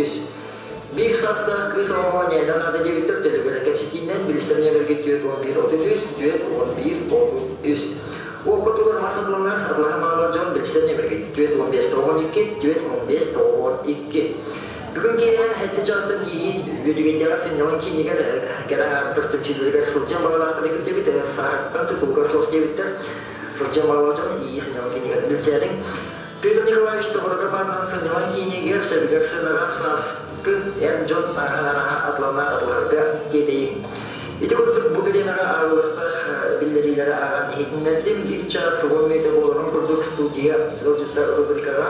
3. Биир саастаах кыыс оҕоҕо ньээдэ наада диэбиттэр төлөбүрэ кэпсэтиинэн билсэн ньэмэргэ 41 33, 41 33. Уокка тугар мас атланар, атлаһа баалар дьон билсэн ньэмэргэ 45 92, 45 92. Бүгүн киэһэ сэттэ чаастан иирии Үөдүгэйдээҕи сынньалаҥ киинигэр кэрэ аҥаардас түмсүүлэригэр сылдьан баҕалаахтары күүтэбит, сааһыттан тутулуга суох диэбиттэр. Сылдьан баҕалаах дьон иирии сынньалаҥ киинигэр билсээриҥ. Петр Николаевич Тобуруокап аатынан сынньалаҥ киинигэр сөбүгэр сыанаҕа сааскы эр дьон араһа атланна атыларга тиэтэйиҥ. Ити курдук бу бириэмэҕэ ааҕыллыахтаах биллэриилэри ааҕан иһитиннэрдим. Биир чаас уон мүнүүтэ буоларын курдук студия ыалдьыттар рубрикаҕа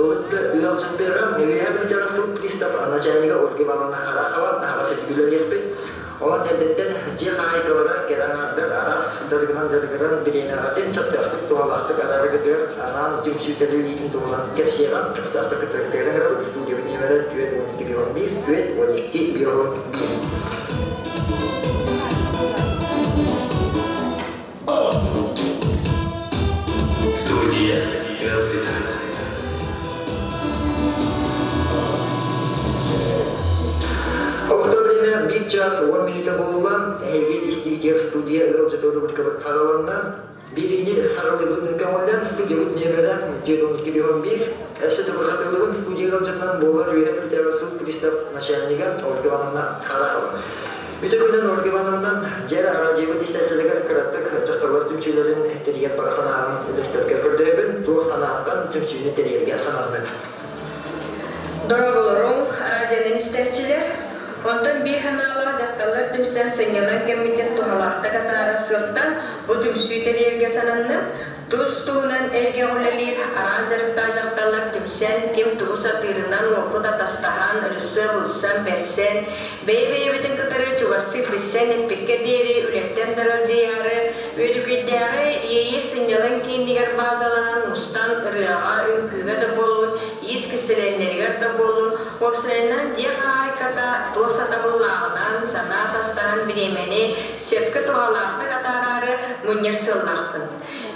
ыалдьыттыаҕа Үөһээ Бүлүүтээҕи суут пристав начальнига Ольга Ивановна Харахова аһаҕас үлэлиэхпит. Онон эрдэттэн дьиэ хаһаайкалара, кэрэ аҥаардар араас дьарыгынан дьарыгыран бириэмэҕитин сөптөөхтүк туһалаахтык араарыгытыгар анаан түмсүү тэриллиитин туһунан кэпсиэҕэ. Көхтөөхтүк кыттаргытыгар ыҥырабыт. Студиябыт нүөмэрэ 412 51 412 51. Студия ыалдьыта. Орто время биир час уон мүнүүтэ буолла. Эһиги истиитигэр студия ыалдьыта рубрикабыт саҕаланна. Бириини саҕалыыбыт көҥүллэн студиябыт нүөмэрэ 412 Өссө төгүл хатылыбын студия ыалдьытынан буолар үөрэх бүтээҕи суут пристав начальнига Ольга Ивановна Харахова. Бүтүн күнүн Ольга Ивановна дьэр араадьыйабыт истээччилэригэр кыраттык дьахталлар түмсүүлэрин тэрийэр баҕа санааҕын үллэстэргэ көрдөһөбүн. Туох санааттан түмсүүнү тэрийэргэ сананныҥ? Дорооболоруҥ, араадьыйанан истээччилэр. Онтон биир санаалаах дьахталлар түмсэн сынньанан кэммитин туһалаахтык атаара сылтан бу түмсүү тэрийэргэ сананным. Тус-туһунан эргэ үлэлиир араас дьарыктаах дьахталлар түмсэн, ким тугу сатыырынан уопут атастаһан, ырысыап ылсан, бэрсэн, бэйэ-бэйэбитин кытары чугастык билсэн эппиккэ диэри үлэттэн даралдьыйаары, Үөдүгэйдээҕи Иэйии сынньалаҥ киинигэр баазаланан мустан ырыаҕа, үҥкүүгэ да буоллун, иис кистэлэҥнэригэр да буоллун, уопсайынан дьиэ хаһаайката туох сатабыллааҕынан санаа атастаһан бириэмэни сөпкө туһалаахтык атаараары мунньар сыаллаахпын.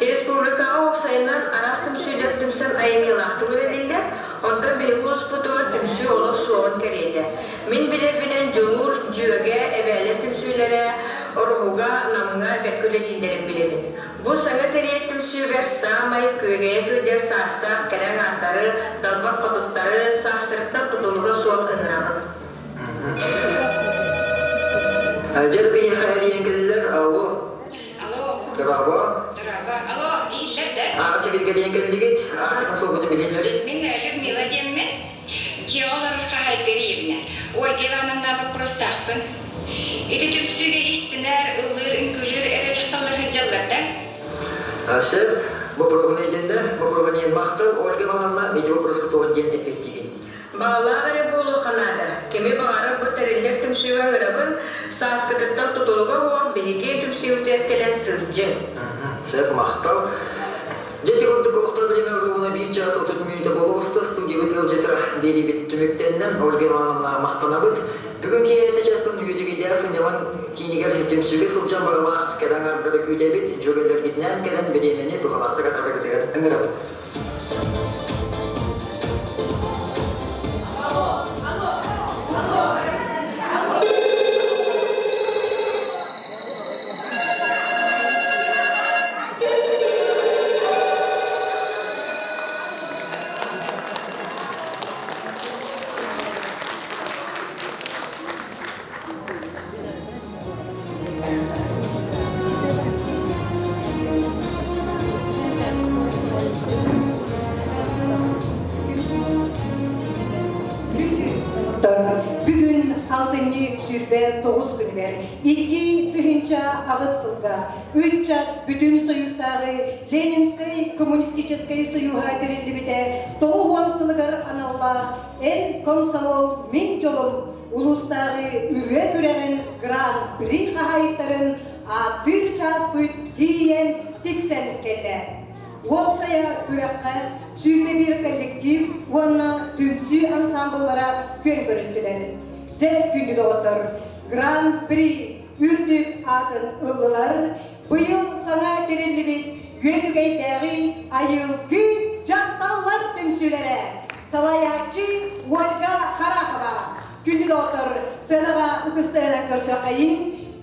Республикаҕа уопсайынан араас түмсүүлэр түмсэн айымньылаахтык үлэлииллэр, онтон биһиги улууспутугар түмсүү олох суоҕун кэриэтэ. Мин билэрбинэн Дьулуур, Дьүөгэ, эбээлэр түмсүүлэрэ Ороһуга, Намҥа бэркэ үлэлииллэрин билэбин. Бу саҥа тэрийэр түмсүүбэр саамай күөгэйэ сылдьар саастаах кэрэ аҥаардары, далбар хотуттары саастарыттан тутулуга суох ыҥырабын. Дьэ, биһиэхэ эрийэн кэллилэр. Алло. Алло. Дорообо. Дорообо. Алло, иһиллэр да? Аҕа сибилгэлиэн кэллигит. Ааккытын суолгутун билиннэрин. Мин Людмила диэммин. Дьиэ олорор хаһаайка Риевна. Ольга Ивановна боппуруостаахпын. Ити түмсүүгэ истинэр, ыллыыр, үҥкүүлүүр эрэ дьахталлар сылдьаллар да? Сөп. Боппуруоһун өйдөннө. Боппуруоһун иһин махтал. Ольга Ивановна, ити боппуруоска туох диэн эппиэттиигин? Баҕалаах эрэ буолуохха наада. Кими баҕарар бу тэриллэр түмсүүгэ ыҥырабын, сааскытыттан тутулуга суох биһиги түмсүүбүтүгэр кэлэн сылдьыҥ. Сөп, махтал. Дьэ, ити курдук олохтоох бириэмэ уруогуна биир чаас 30 мүнүүтэ буола оҕуста. Студиябыт ыалдьыта биэриибит түмүктэннэ. Ольга Ивановна махтанабыт. Бүгүн киэһэтэ чаастан Үөдүгэйдээх сынньалаҥ киинигэр түмсүүгэ сылдьан барылаах кэрэ аҥаардары күүтэбит. Дьүөгэлэргитинээн кэлэн бириэмэни туһалаахтык атаараргытыгар ыҥырабыт. Бүгүн алтынньы 29 күнүгэр 2008 сылга ыччат бүтүн союзтааҕы Ленинскэй коммунистическай союһа тэриллибитэ 90 сылыгар аналлаах «Эн комсомол, мин дьолум» улуустааҕы ырыа күрэҕин гран-при хаһаайыттарын ааттыыр чааспыт тиийэн тиксэн кэллэ. Уопсайа күрэххэ 21 коллектив уонна түмсүү ансамбллара күөн көрүстүлэр. Дьэ, күндү доҕоттор, Гран-при үрдүк аатын ыллылар. Быйыл саҥа тэриллибит Үөдүгэйдээҕи Айылгы дьахталлар түмсүүлэрэ салайааччы Ольга Харахова. Күндү доҕоттор, сыанаҕа ытыстайынан көрсүөххэйиҥ,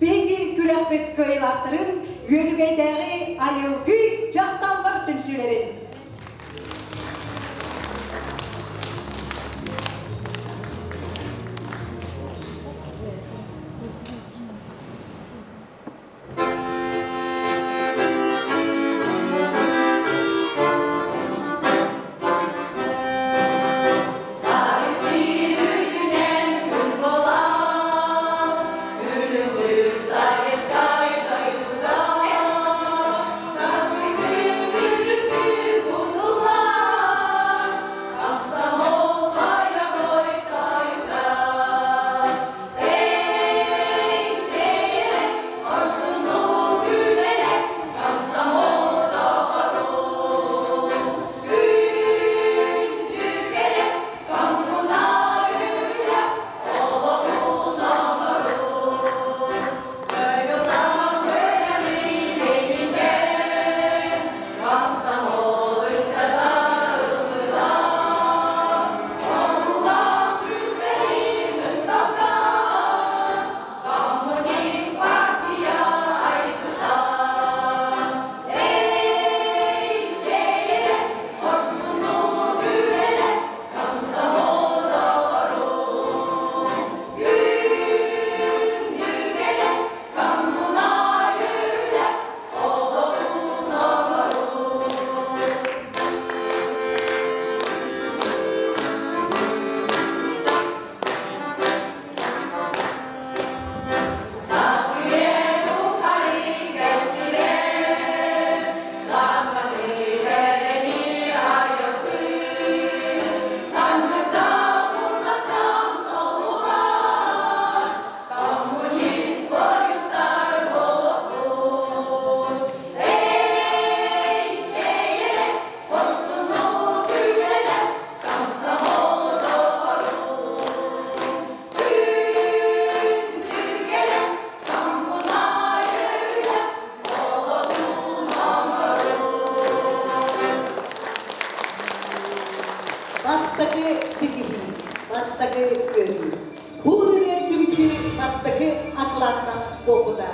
биһиги күрэхпит кыайыылаахтарын Үөдүгэйдээҕи айылгы дьахталлар түмсүүлэрин. Бастакы ситиһии, бастакы үөрүү. Бу үлэ түмсүү бастакы акылаатынан буолбута.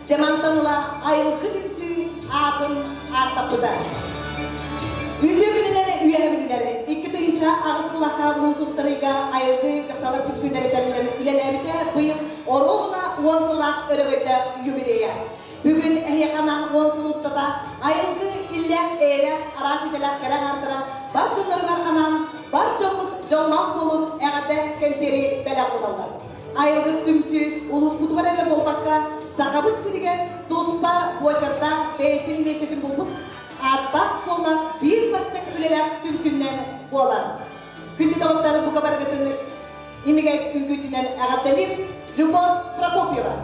Дьамантан ыла айылгы түмсүү аатын ааттаппыта. Үтүө күнүнэн үөһэбиллэр 2008 сыллаахха муус устарыйга айылгы дьахталлар түмсүүлэрэ тэриллэн үлэлээбитэ быйыл оруобуна 10 сыллаах өрөгөйдөөх юбилейа. Бүгүн эһиэхэ анаан 10 сыл устата айылгы иллээх-эйэлээх араас идэлээх кэрэ аҥаардара бар дьонноругар анаан бар дьоммут дьоллоох буолун эҕэрдэ кэнсиэри бэлэх уураллар. Айылгы түмсүү улууспутугар эрэ буолбакка, Сахабыт сиригэр туспа буочардаах бэйэтин миэстэтин булбут ааттаах-суоллаах биир бастыҥ үлэлээх түмсүүнэн буолар. Күндү доҕоттор, бука барыгытын имигэс үҥкүүтүнэн эҕэрдэлиир Любовь Прокопьева.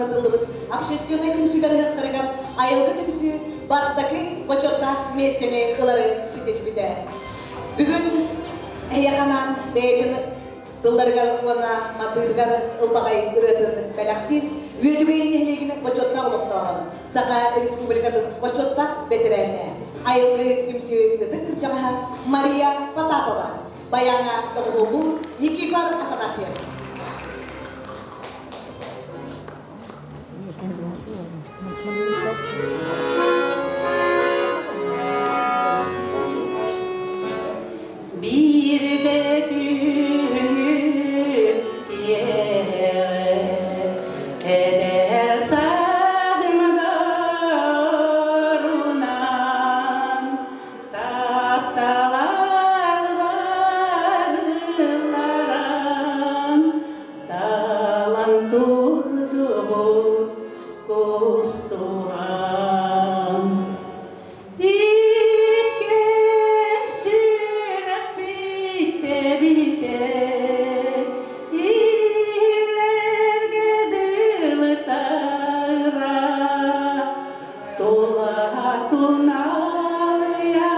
ытыллыбыт общественнай түмсүүлэр ыһыахтарыгар айылгы түмсүү бастакы бочуоттаах миэстэни ылары ситиспитэ. Бүгүн эһиэхэ бэйэтин тылларыгар уонна матыыбыгар ылбаҕай ырыатын бэлэхтиир Үөдүгэй нэһилиэгин бочуоттаах олохтооҕо, Саха Республикатын бочуоттаах бэтэрээнэ, айылгы түмсүү ытык кырдьаҕаһа Мария Потапова, баяҥа доҕуһуоллуур Никифор Афанасьев. Биирдэ күһүҥҥү киэһэ эдэр сааһым доруунан тапталар барылларан талан турдубут кустуган. Иккиэн сүрэхпит тэбитэ, иһиллэргэ дылы тара, тула туналыйа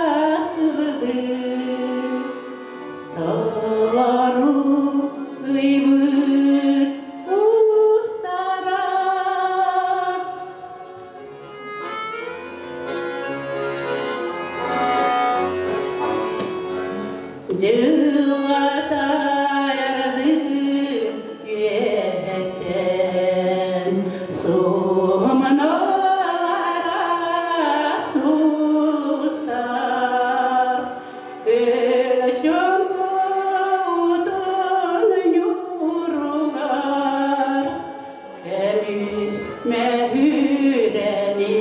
сырдык, толору ыйбыт устара. Дьылҕа таайардыы үөһэттэн суһумнулара сулустар көлөчөҥ куутун ньууругар көмүс мөһүүрэни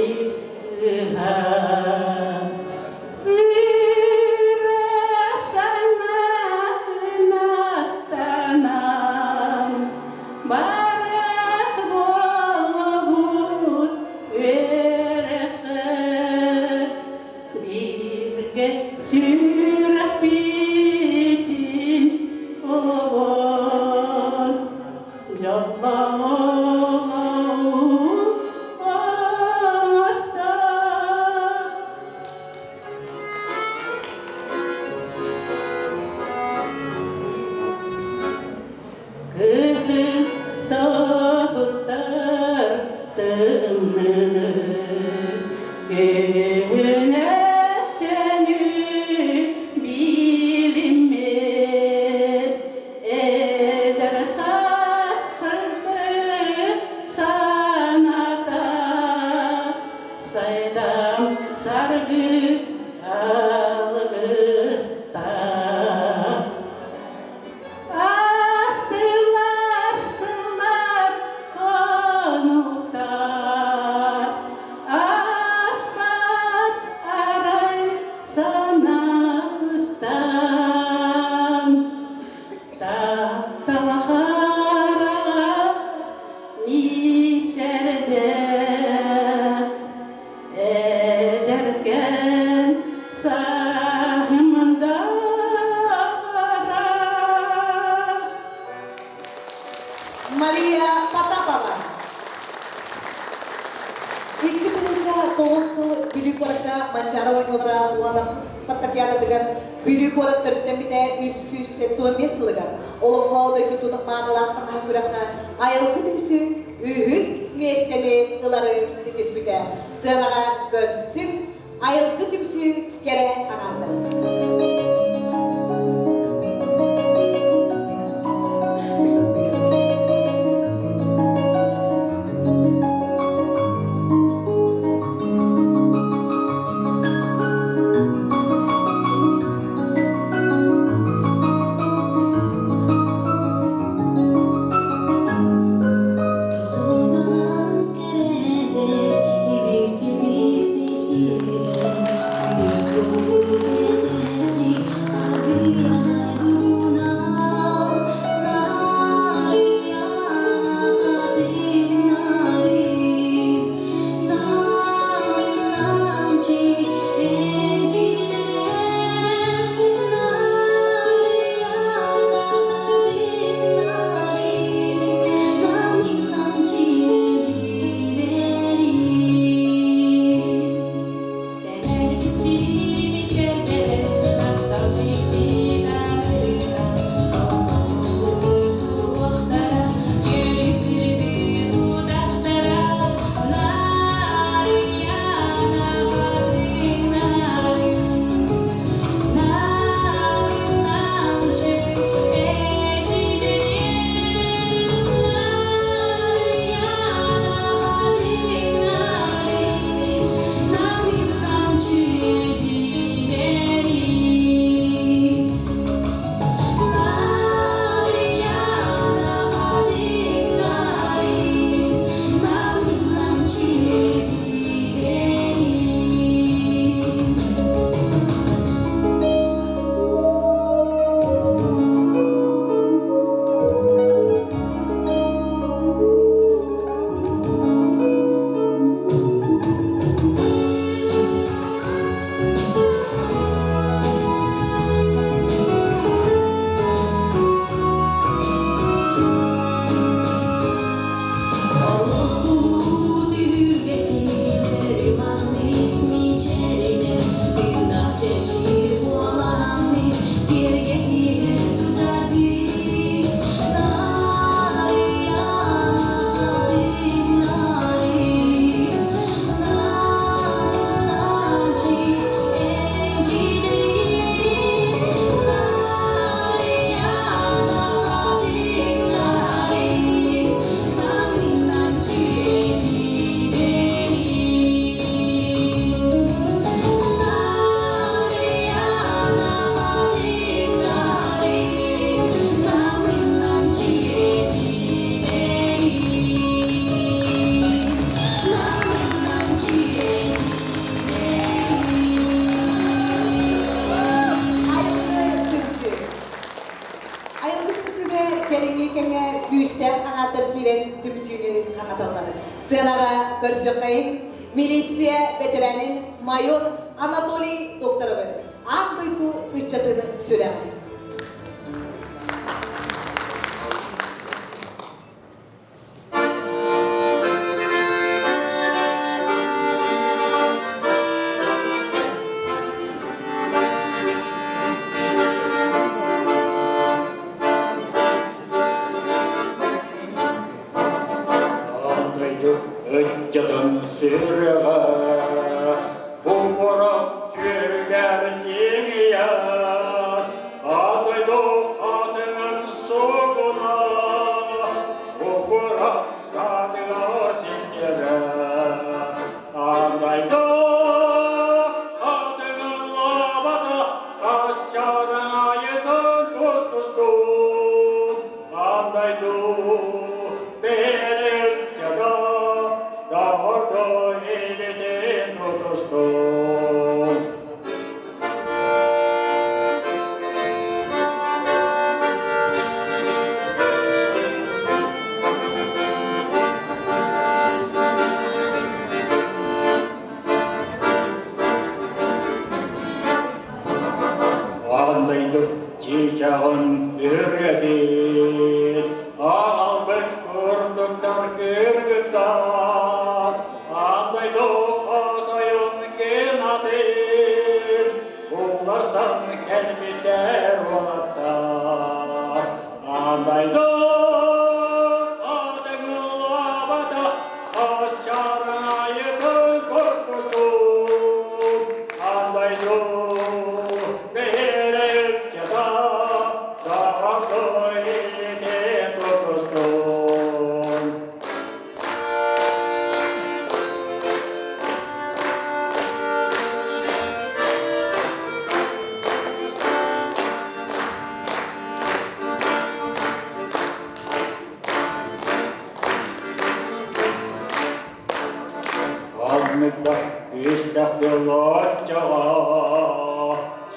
ыһар. Ыра санаатын аттанан, барыах буоллубут үөрэххэ. Бииргэ сүрэхпитин олобон, дьоллоох оҥостон. Кыһын тоһуттар тымныны, күн өксөнү билиммит, эдэр саас сырдык саната, сайдам саргы алгыста. Астылар сыллар хонуктар, аспат арай санаабыттан. Тапталахара мичэрдэ, эдэркээн сааһымда Мария Потапова. 2009 сыл Бүлүү куоракка Манчаары оонньуулара уонна спартакиадатыгар Бүлүү куорат төрүттэммитэ 375 сылыгар Олоҥхо дойдутун маанылаах таҥаһа күрэххэ Айылгы түмсүү үһүс миэстэни ылары ситиспитэ. Сыанаҕа көрсүҥ, Айылгы түмсүү кэрэ аҥаардарын. Тоҕо кэрэтэ, ибирси-бирси тиэрэ, киирэн түмсүүнү хаҥаталлар. Сыанаҕа көрсүөххэйиҥ милиция бэтэрээнин майор Анатолий Докторовы, аан дойду ыччатын сүрэҕин. Аан дойду ыччатын сүрэҕэ куорат түөрүгэр тиҥийэр, аан дойду хатыҥын сугуна куорат саадыгар синньэрэр. Аан дойду хатыҥын лабата хас чараҥ айытын тус-тустун, аан дойду бэйэлин дьада доҕордо илитин тутустун. Андайдык чыычааҕын үргэтин, аҕалбыт курдуктар кыргыттар, андайдык хотойун кынатын, уларсан кэлбиттэр уолаттар. Андайдык хатыҥылаабата, хас чараайытын кустустун, андайдык бэйэлэччэта, даҕаны илитин тутустун. Ханнык да күстэх тыллааччаҕа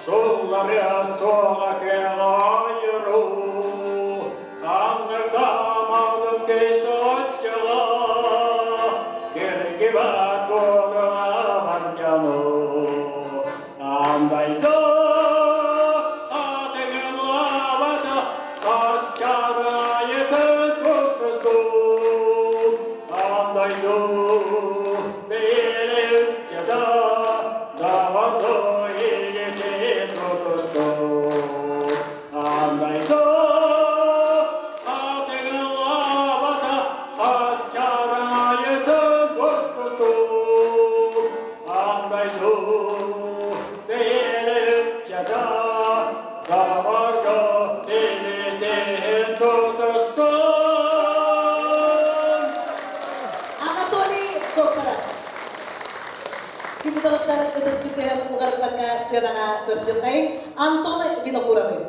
сулларыа суоҕа кэҕайыру, ханнык да маҕдын кэйсоччаҕа киргибат буолуҥа бардьану. Андайда хатыҥылаабата хас чарайытын кустустун, андайду бэйэлэччэда даҕарду илитин тутустун. Андайду хатыҥылаабата хас чарайытын кустустун, андайду бэйэлэччэда даҕарду илитин тутустун. Анатолий Докторов. Күндү ытыс күтүһэн уҕарыппакка сыанаҕа көрсүөххэйиҥ Антон Винокуровы.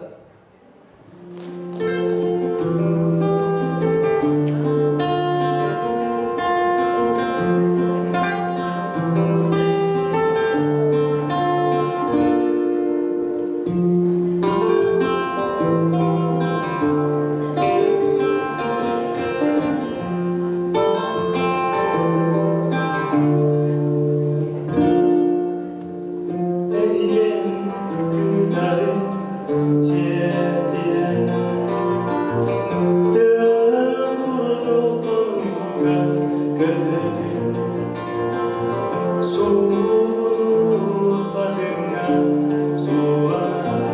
Эйигин кытары сиэтиэн Тыал курдук хонууга көтөбүн Суугунуур хатыҥҥа сууланан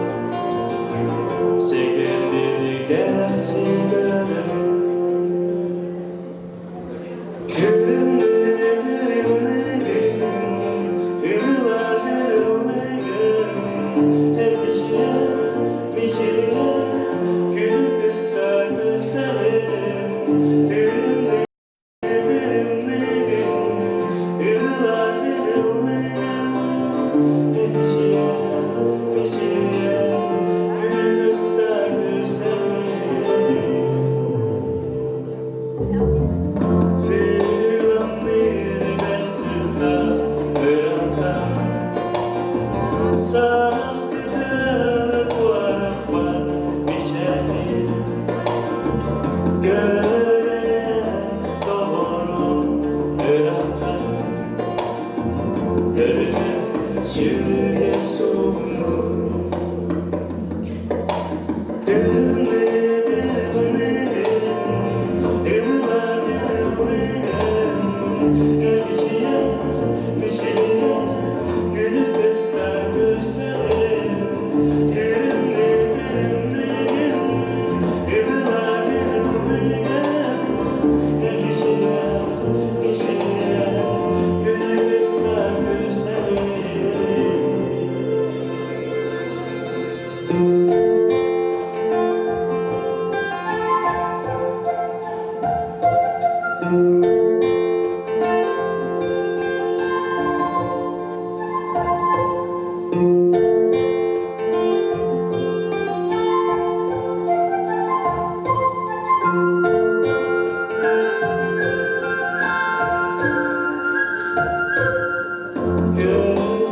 Сэгэрдини кэрэхсии көрөбүн Сааскы куораппар мичээрдиир. Kök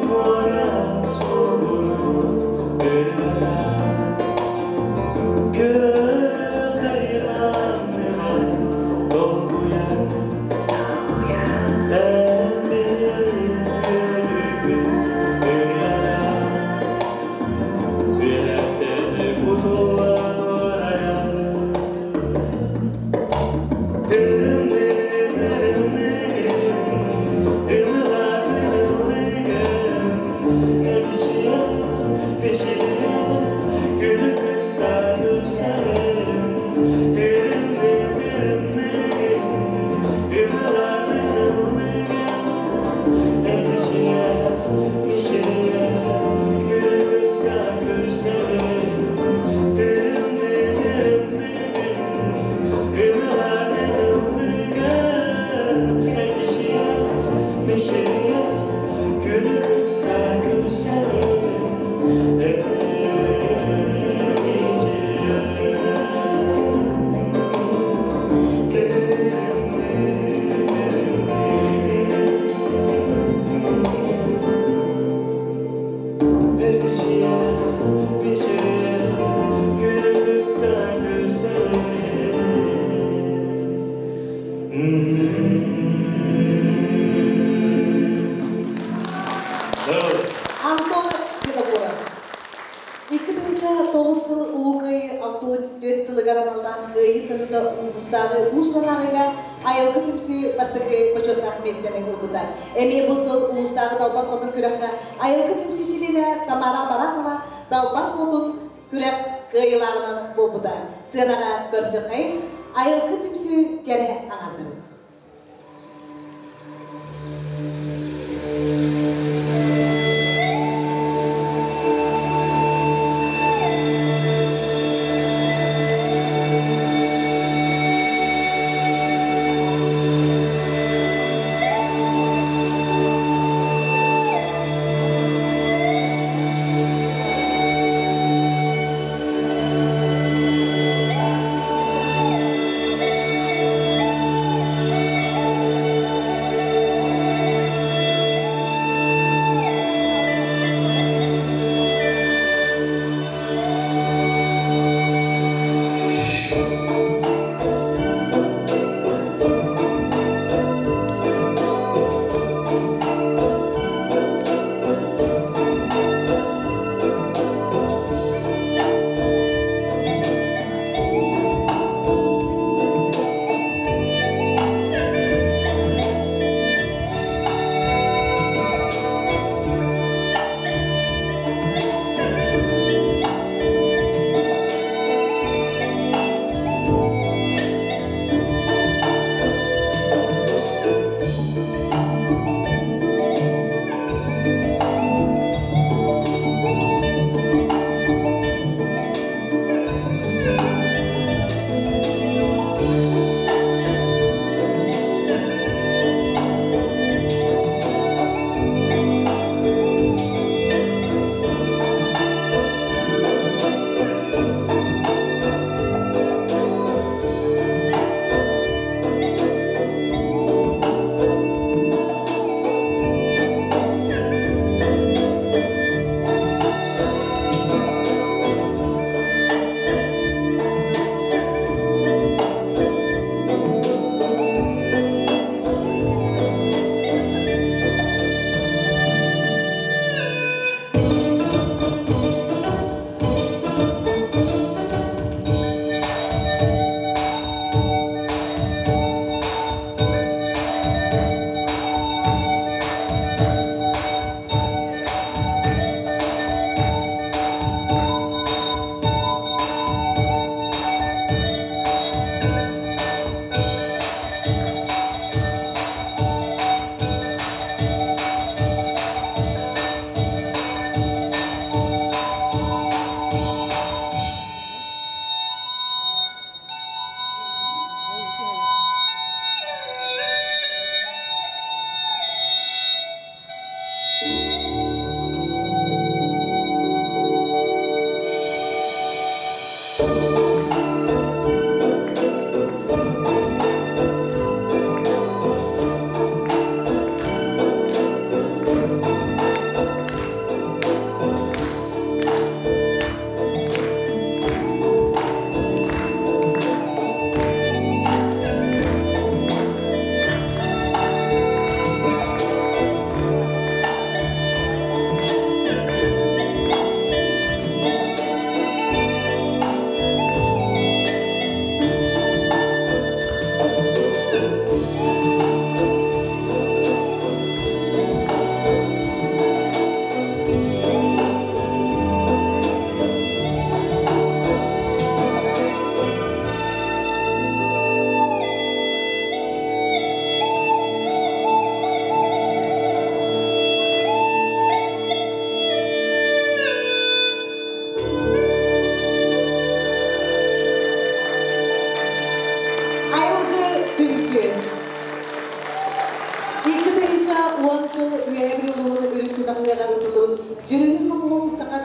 mora solunu Kök ayranı dolguya Ben bir görübü bir Bir kurtulan oraya Антон Винокуров. 2009 сыл Улуу Кыайыы 64 сылыгар аналлаах Кыайыы салюта улуустааҕы уус-уран айылгы түмсүү бастакы бочуоттаах миэстэни ылбыта. Эмиэ бу сыл улуустааҕы Далбар Хотун күрэххэ айылгы түмсүү чилиэнэ Тамара Барахова Далбар Хотун күрэх кыайыылааҕынан буолбута. Сыанаҕа көрсүөххэйин айылгы түмсүү кэрэ аҥаардарын.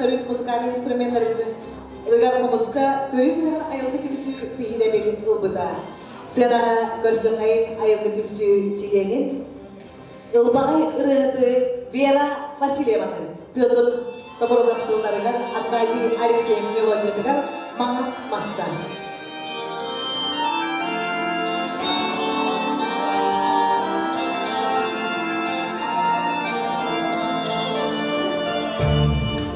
төрүт музыкальнай инструменнарыгар хомуска көрүү күрэҕин айылгы түмсүү биһирэбилин ылбыта. Сыанаҕа көрсүөххэйин айылгы түмсүү чилиэнин ылбаҕай ырыаһыты Вера Васильеваны Петр Тобурунов тылларыгар Аркадий Алексеев мелодиятыгар Маҥан мастар. Thank you.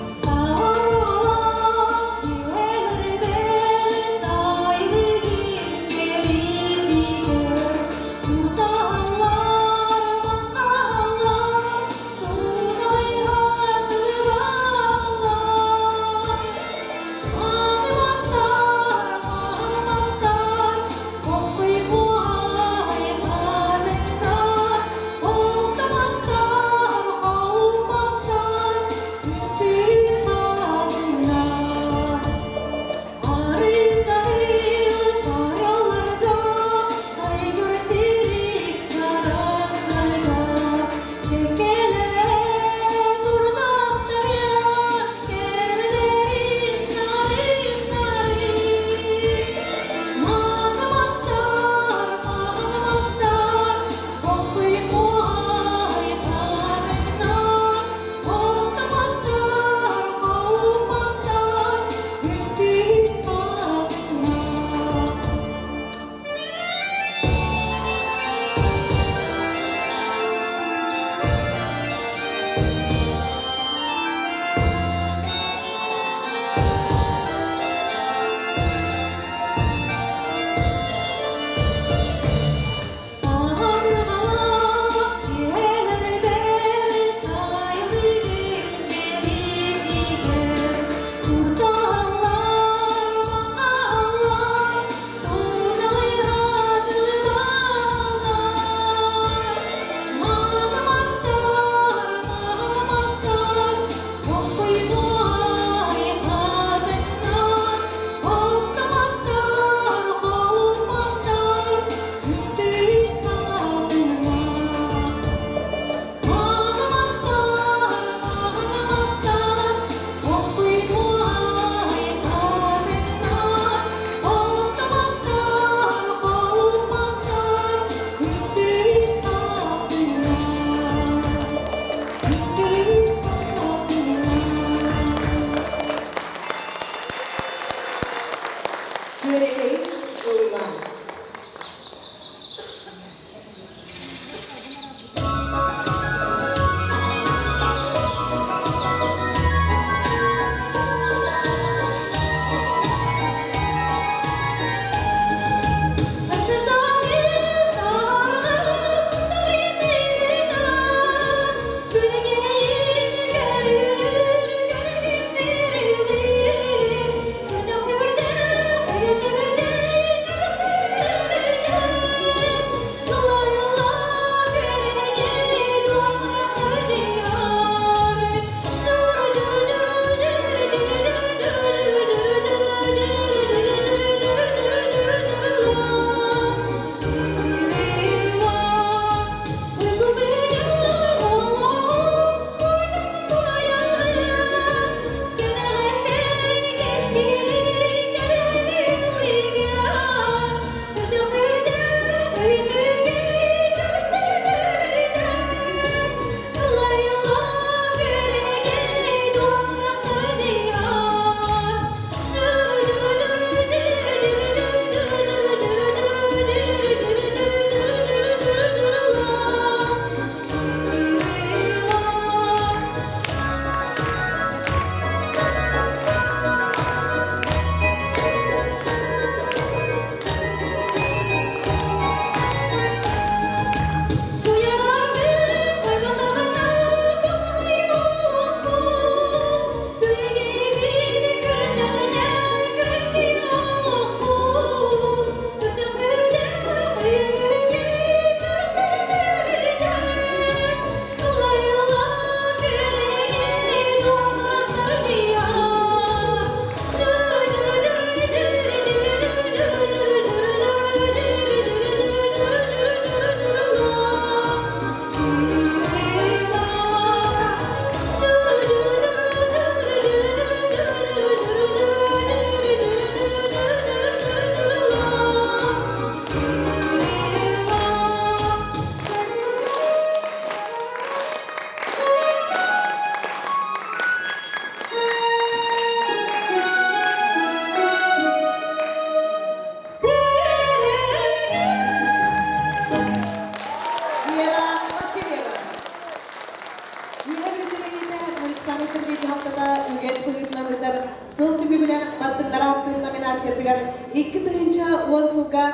түмүгүнэн бастыҥнары ааттыыр номинациятыгар 2010 сылга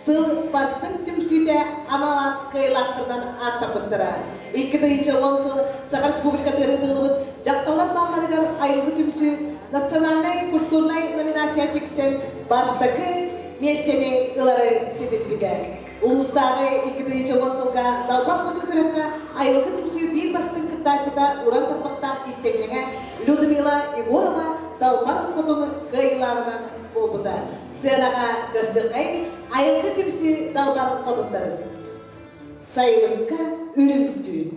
Сыл бастыҥ түмсүүтэ анал аат кыайыылаахтарынан ааттаммыттара. 2010 сыл Саха Республикатыгар ыытыллыбыт дьахталлар баалларыгар айылгы түмсүү национальнай культурнай номинация тиксэн бастакы миэстэни ылары ситиспитэ. Улуустааҕы 2010 сылга Далбар Хотун күрэххэ айылгы түмсүү биир бастыҥ кыттааччыта уран тарбахтаах иистэнньэҥэ Людмила Егорова Далбар Хотун кыайыылааҕынан буолбута. Сыанаҕа көрсүөххэйиҥ айылгы түмсүү далбар хотуттарын. Сайылыкка үрүҥ түүн.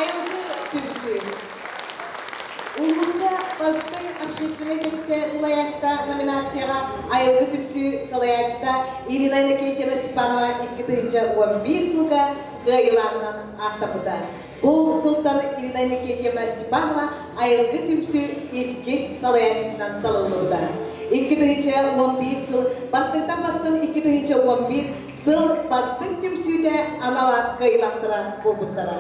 Айылгы түмсүү. Улууска бастыҥ общественнай тэрилтэ салайааччыта номинацияҕа Айылгы түмсүү салайааччыта Ирина Иннокентьевна Степанова 2011 сылга кыайыылааҕынан ааттаммыта. Бу сылтан Ирина Иннокентьевна Степанова Айылгы түмсүү иккис салайааччытынан талыллыбыта. 2011 сыл бастыҥтан бастыҥ 2011 сыл бастыҥ түмсүүтэ анал аат кыайыылаахтара буолбуттара.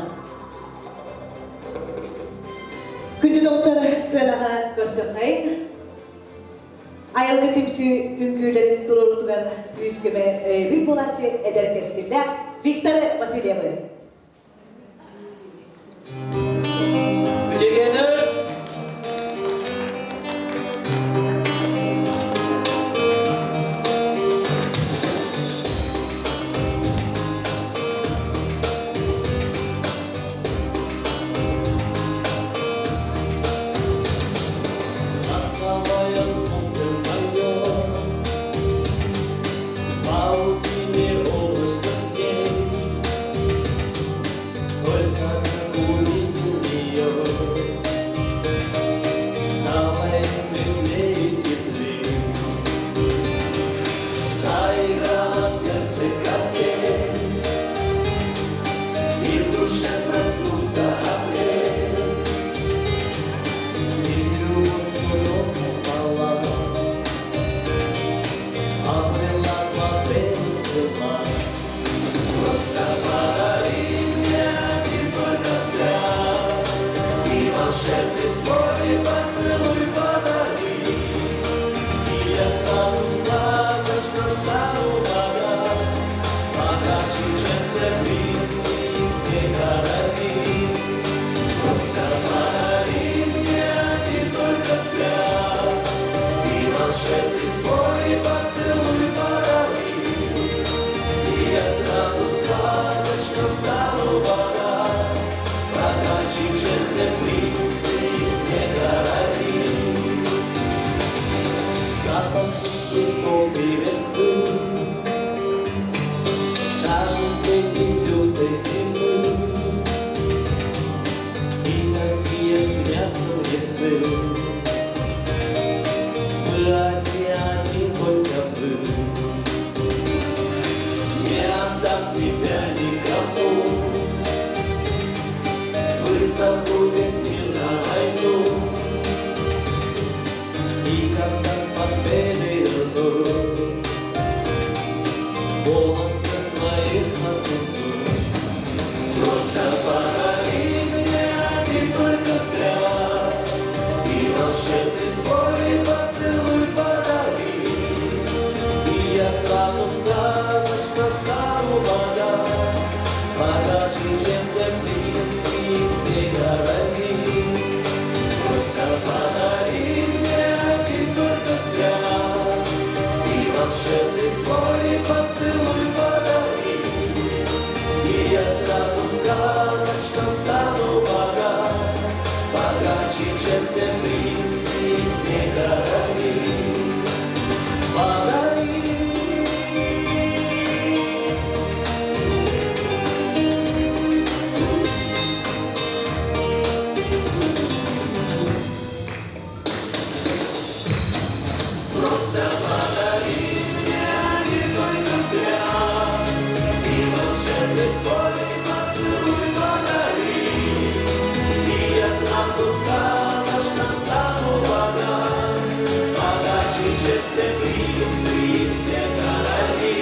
Күндү доҕоттор, сыанаҕа көрсөххөйүн. Айылгы түмсүү үҥкүүлэрин туруорутугар күүс-көмө өйөбүл буолааччы эдэр кэскиллээх Виктор Васильевы. Үтүгэнэ Ласковое солнце мое, Паутине облачко тень. зову весь мир на войну. И когда победы верну, волосы твоих отнесу. Просто подари мне один только взгляд И волшебный свой поцелуй подари. И я сразу сказочно стану богат, Богаче, чем все принцы и все короли. Просто подари мне один только взгляд И волшебный свой поцелуй подари. И я сразу сказочно стану богат, Богаче, чем все принцы и все короли. Подари. Просто подари мне один только взгляд И волшебный свой поцелуй подари. И я сразу сказочно стану богат, Богаче, чем все принцы и все короли.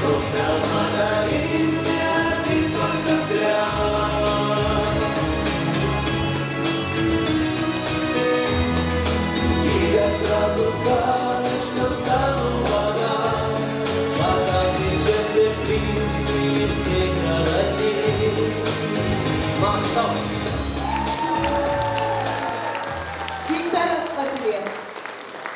Просто подари мне один только взгляд. И я сразу сказочно стану богат, Богаче, чем все принцы и все короли. Махтал! Виктор Васильев.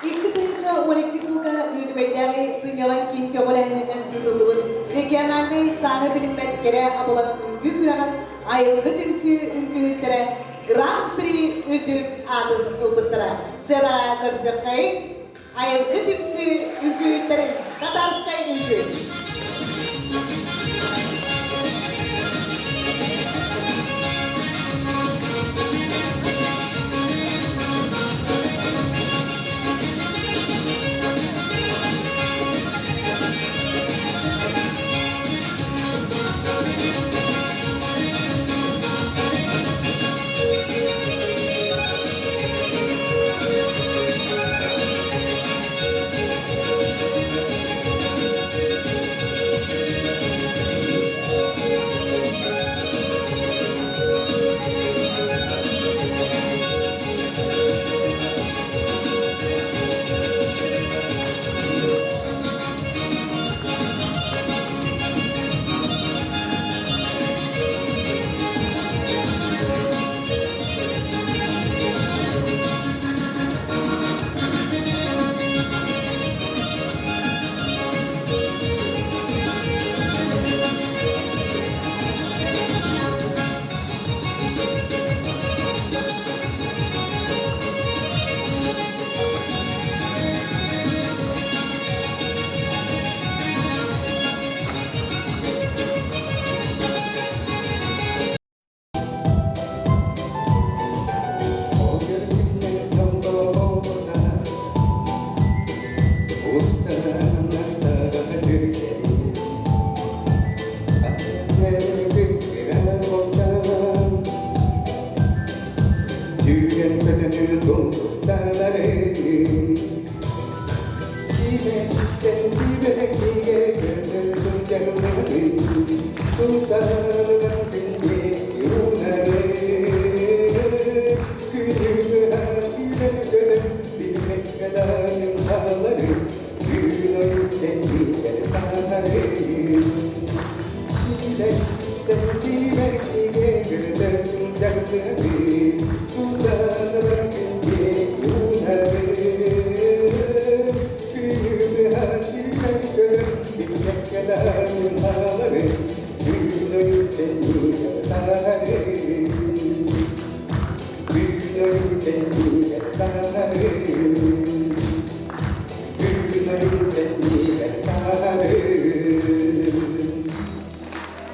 2012 сылга Үөдүгэйдээҕи сынньалаҥ киин көҕүлээһининэн ыытыллыбыт региональнай сааһы билиммэт кэрэ абылаҥ үҥкүү күрэҕэр айылгы түмсүү үҥкүүһүттэрэ Гран-при үрдүк аатын ылбыттара. Сыра көрсөххөйүн айылгы түмсүү үҥкүүһүттэрин татарскай үҥкүү.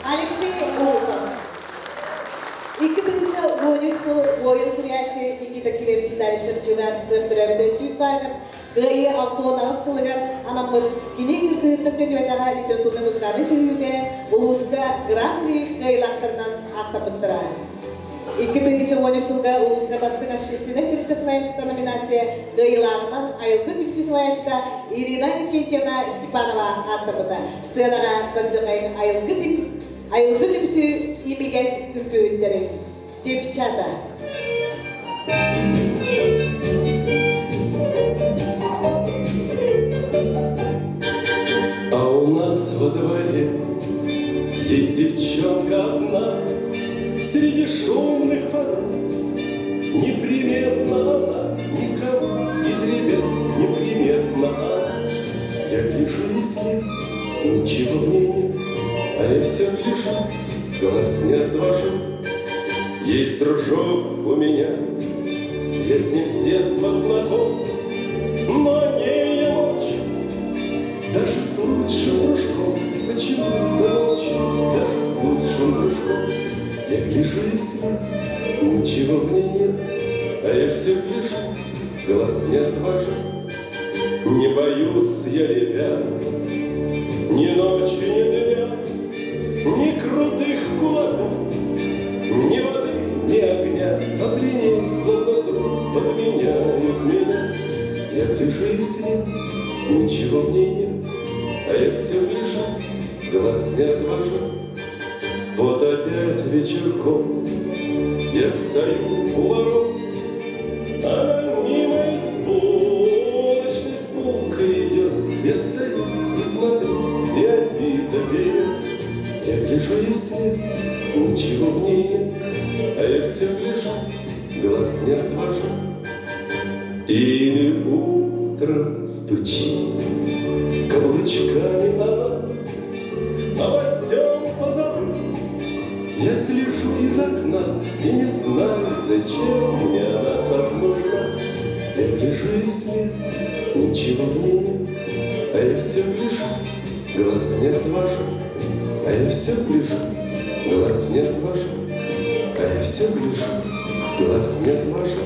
Алексей Волков. 2013 сыл буойун суруйааччы Никита Кирев Ситалищев журналистар төрөөбүтэ сүүс сааһыгар Кыайыы 68 сылыгар анаммыт кини кыргыһыттан төннүбэтэҕэ литературнай музыкальнай дьүһүйүүгэ улууска Гран-при кыайыылаахтарынан ааттаммыттара. 2013 сылга улууска бастыҥ общественнай тэрилтэ салайааччыта номинация кыайыылааҕынан айылгы түмсүү салайааччыта Ирина Иннокентьевна Степанова ааттаммыта. Сыанаҕа көрсүөххэйин айылгы айылгы түмсүү имигэс үҥкүүһүттэрин Девчата. А у нас во дворе есть девчонка одна, Среди шумных подруг. Неприметна она, никому из ребят неприметна она. Я гляжу ей вслед, ничего в ней нет, А я все гляжу, глаз не отвожу. Есть дружок у меня, я с ним с детства знаком, Но о ней я молчу, даже с лучшим дружком. Почему-то молчу, даже с лучшим дружком. Я гляжу ей вслед, ничего в ней нет, А я все гляжу, глаз не отвожу. Не боюсь я, ребят, ни ночи, ни дня, Ни крутых кулаков, ни воды, ни огня. А пленил, словно друг, подменяют меня. Я гляжу ей вслед, ничего в ней нет, А я все гляжу, глаз не отвожу. Вот опять вечерком я стою у ворот, Она мимо из булочной с булкой идет. Я стою и смотрю, и обида берет. Я гляжу ей вслед, ничего в ней нет, А я все гляжу, глаз не отвожу. Или утром стучит каблучками она, Обо всем позабыв. Я слежу из окна и не знаю, зачем мне она так нужна. Я гляжу ей вслед, ничего в ней нет, а я все гляжу, глаз не отвожу. А я все гляжу, глаз не отвожу. А я все гляжу, глаз не отвожу.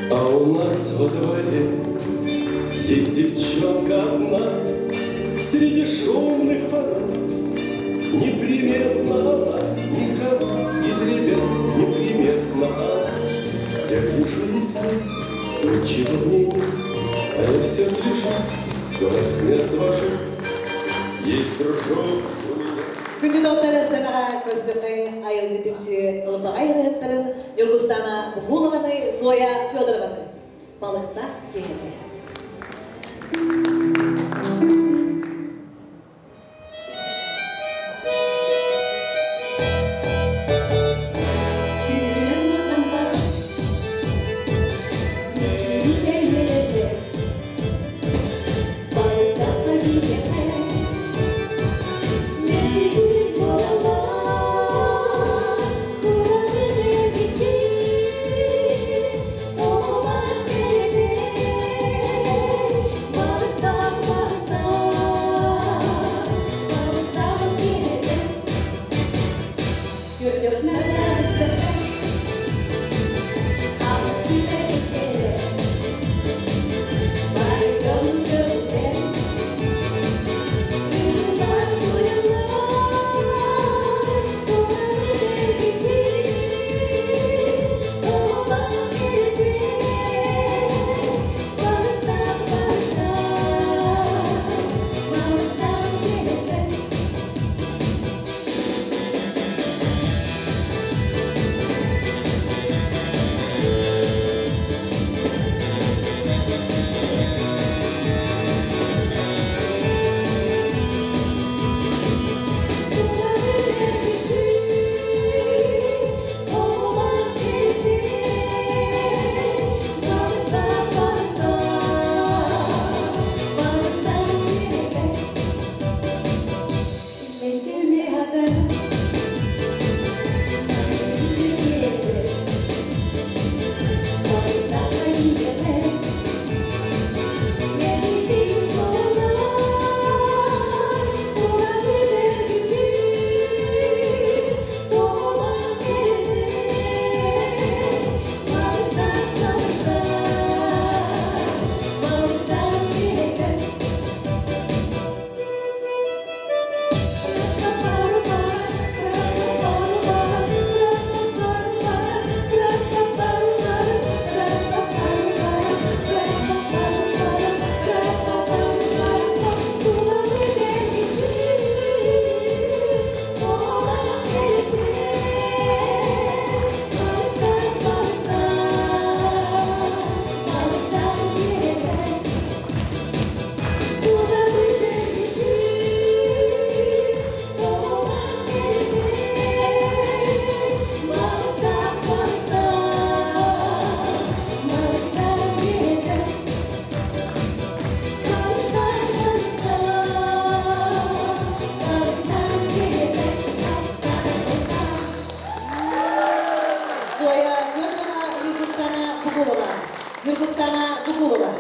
А у нас во дворе есть девчонка одна Среди шумных подруг. Неприметна она, никому из ребят неприметна она. Я гляжу ей вслед, ничего в ней нет, А я все гляжу, глаз не отвожу. Есть дружок у меня. Күндү доҕоттор сыанаҕа көрсүөххэйиҥ айылгы түмсүү ылбаҕай ырыаһыттарын Ньургустана Бугулованы, Зоя Федорованы. Балыктаах киэһэтэ. Балыктаах. Вакулова, Ньургустана Букулова.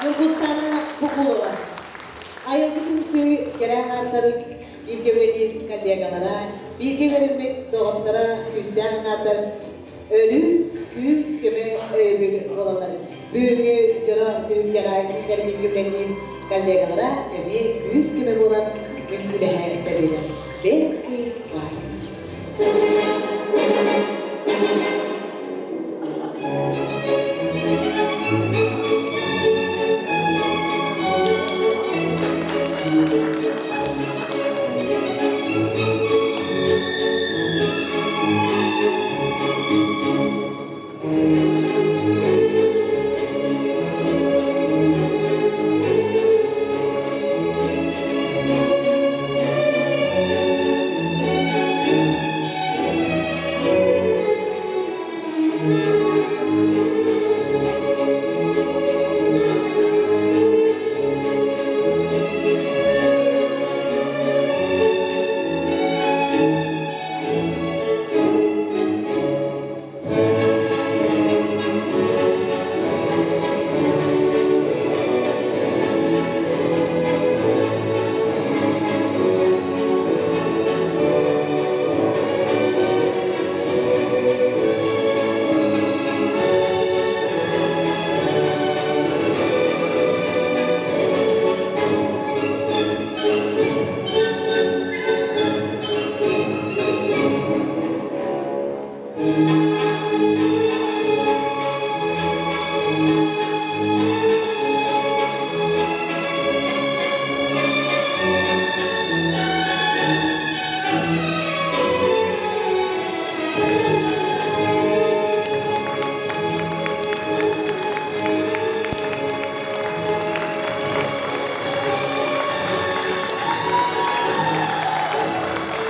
Ньургустана Букулова. Айылгы түмсүү кэрэ аҥаардарын бииргэ үлэлиир коллегалара, бииргэ үөрэммит доҕотторо күүстээх аҥаардар өрүү күүс-көмө өйөбүл буолаллар. Бүгүҥҥү дьоро түһүлгэҕэ кинилэр бииргэ үлэлиир коллегалара эмиэ күүс-көмө буолан үҥкүүлэһэ кэллилэр. Венский вальс.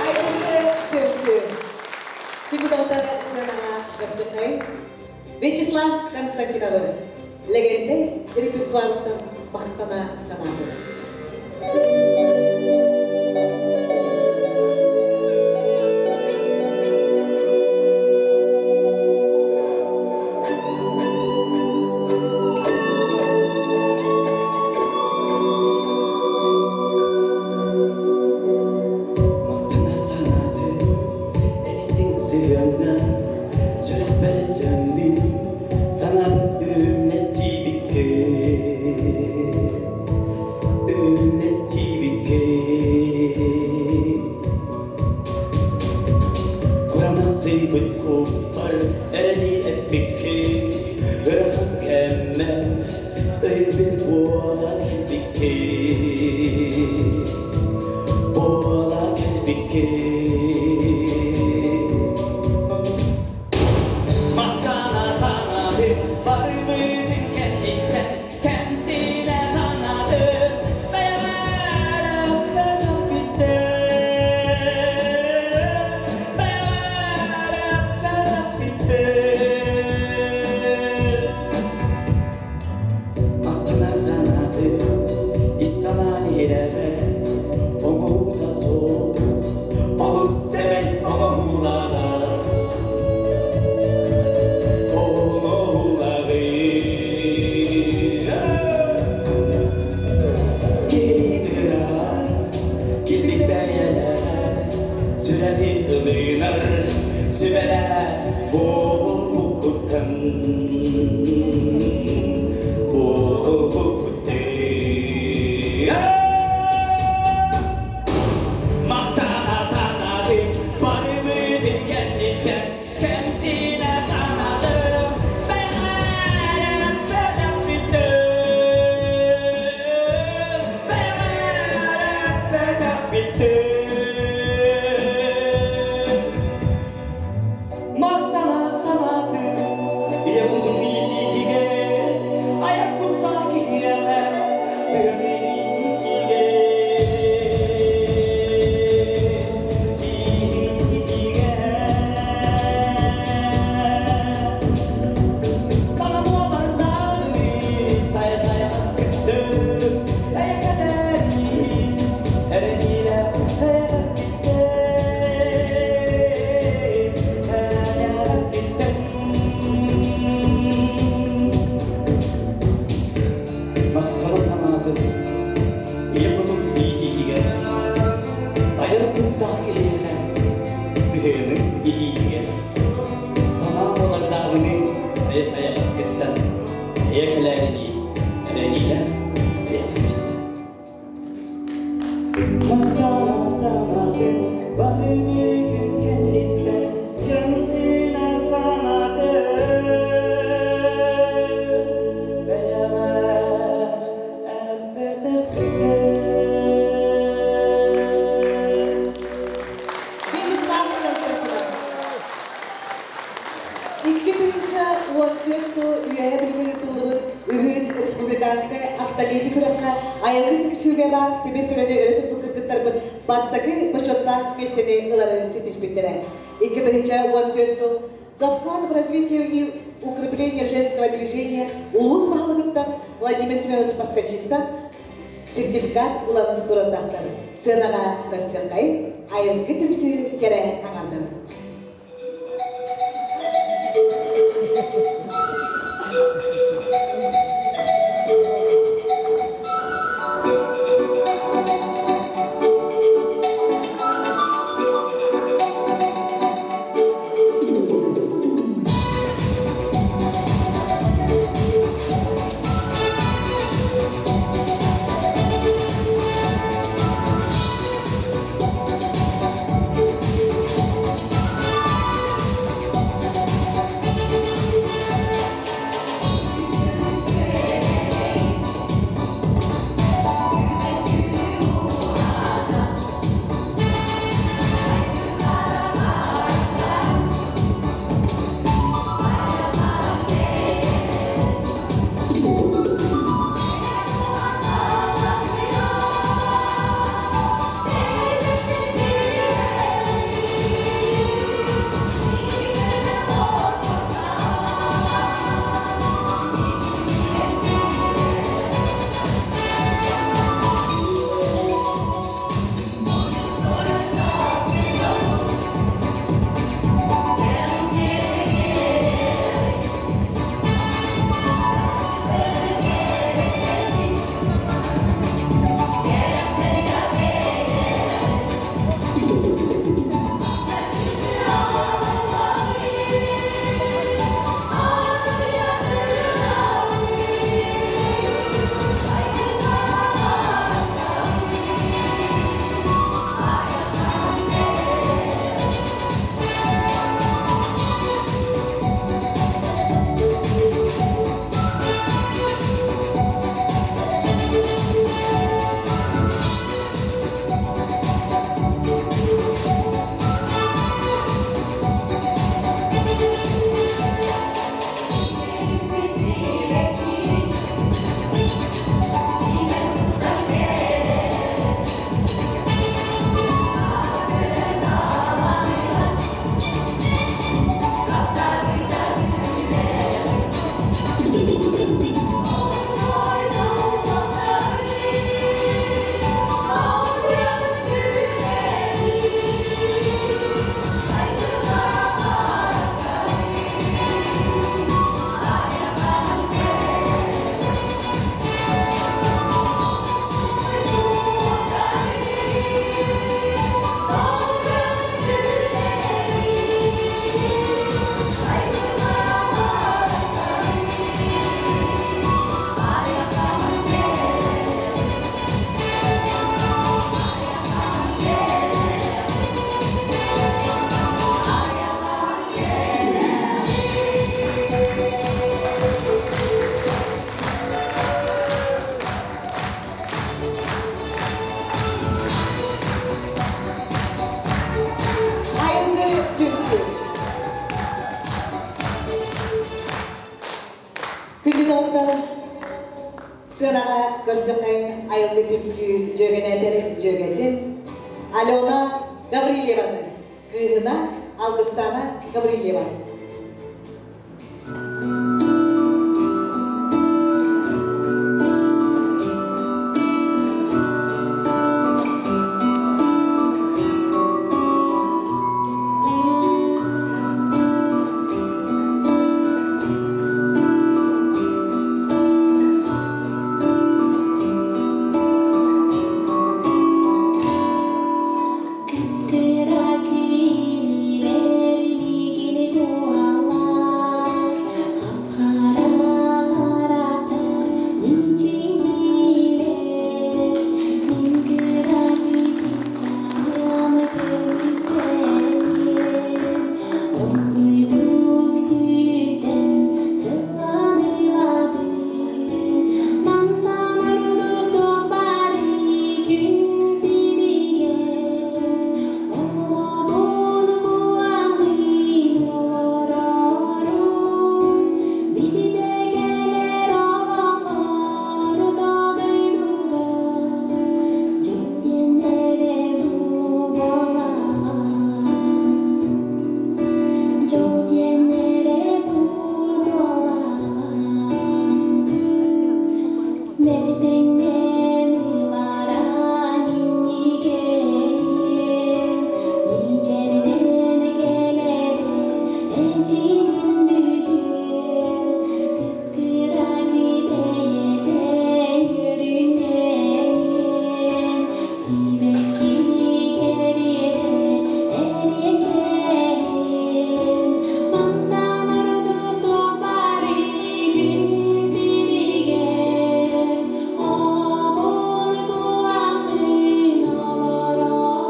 Айылгы түмсүү. Күндү доҕоттор сыанаҕа көрсүөххэйиҥ. Вячеслав Константиновы Лэгэнтэй репертуарыттан махтана санаатым. Тирэҕэ оҥоһуута суох, олус сэмэй оҥоһуулааҕа. Киһи килбик бэйэлээх, сүрэҕин ылынар, сүбэлээх буолбуккуттан, буолбуккуттан. Мақтана санадым, барыбытын кэнниттэн, кэмсинэ санадым, бэҕэрэн бэтэхпиттэн, бэҕэрэн бэтэхпиттэн. Мақтана санадым, ийэ кутум иитиитигэр, айар куттаах киһиэхэ, сыһыанын иитиитигэр, иитиитигэр. Саҥа буолардааны сайа-сайа аскыттым, эйэкэлэрин эрэниилээх эйэҕэс киттэн, эйэҕэс киттэн. Махтала санаатын ийэ кутум иитиитигэр, айар куттаах киһиэхэ сыһыаны итиитигэр, санаа буолардаабыны сайа-сайа аскыттан, эйэкэлээриний эрэниилээх эйэҕэс киттэн. Махтала санаатын барыбытын кэнниттэн кэмсинэ санаатын бэйэҕэр эппэтэхпинэ. Вячеслав Константинов. 2014 сыл үөһэ билигин ыытыллыбыт үһүс республиканскай автоледи күрэххэ айылгы түмсүүгэ баар тимир көлөнү өрө туппут кыргыттарбыт бастакы бочуоттаах миэстэни ыларын ситиспиттэрэ. 2014 сыл за вклад в развитие и укрепление женского движения улуус баһылыгыттан Владимир Семенович Поскачиттан сертификат ылан турандаахтар. Сыанаҕа көрсөххэй, айылгы түмсүү кэрэ аҥардарын. түмсүү дьүөгэнээтэр дьүөгэтин Алена Гаврильеваны, кыыһына Алгыстана Гаврильева. Кыра кинилэр миигин куһаллар, хап-хара харахтар мичиҥнииллэр. Мин кыра кытыйчаным көмүскэтиэм, оргуйдук сүтэн сылланыылабын. Мантан ордук туох баарый күн сиригэр, оҕобун куһаҕын олорорун, Билитэ кэлэр олоҥхор дойдуга, дьол диэн эрэ бу буолаҕа. Дьол диэн эрэ бу буолаҕа. Мэлитэҥнээн ылара минньигэһин, мичээрдэн кэлэри эчинин бүтүн, кып-кыра кибэйэтэ үөрүннэҥин, сибэкки кэриэтэ эриэккэһин, мантан ордук туох баарый күн сиригэр, оҕобун куһаҕын олорорун,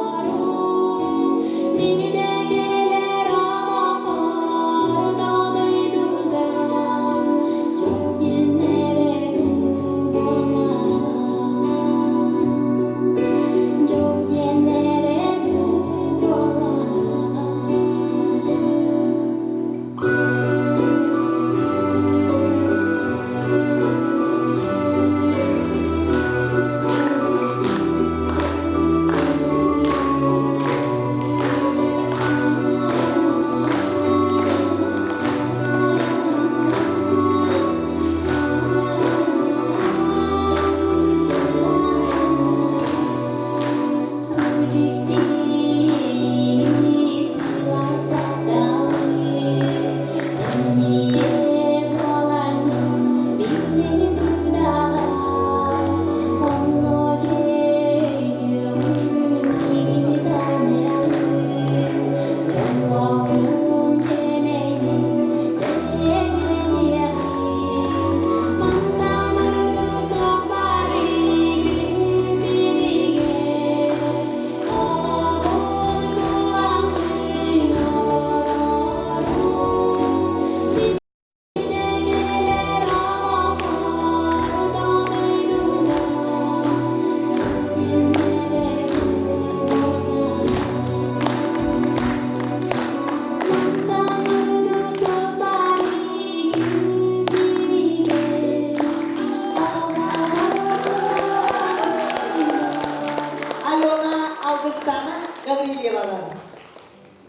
Билдэ кэлэр олоххор дойдуга, дьол диэн эрэ бу буоллаҕа. Дьол диэн эрэ бу буоллаҕа. Алена Алгыстана Гаврильевалар.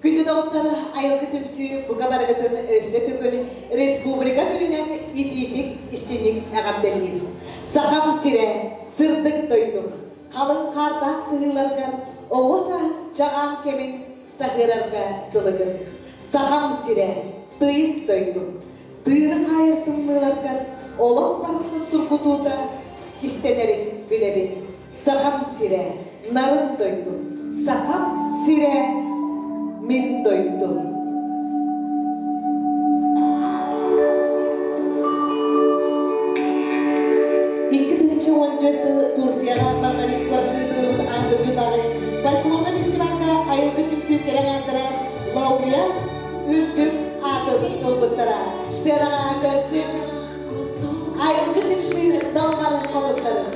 Күндү доҕоттор, айылгы түмсүү бука барыгытын өссө төгүл республика күнүнэн итиитик истиник эҕэрдэлиир. Сахам сирэ, сырдык дойдум, халыҥ хаардаах сыһыыларгар оҕо сааһын чаҕаан кэмин саһыарарга дылыгын. Сахам сирэ, тыйыс дойдум, тыыны хаайар тымныыларгар олох барахсан тургутуута кистэнэрин билэбин. Сахам сирэ, нарын дойдум, Сахам сирэ, мин дойдум. 2014 сыл Турцияҕа Мармарис куоракка ыытыллыбыт аан дойдутааҕы фольклорнай фестивальга айылгы түмсүү кэрэ аҥаардара лауреат үрдүк аатын ылбыттара. Сыанаҕа көрсүҥ айылгы түмсүү далбарын хотуттарын.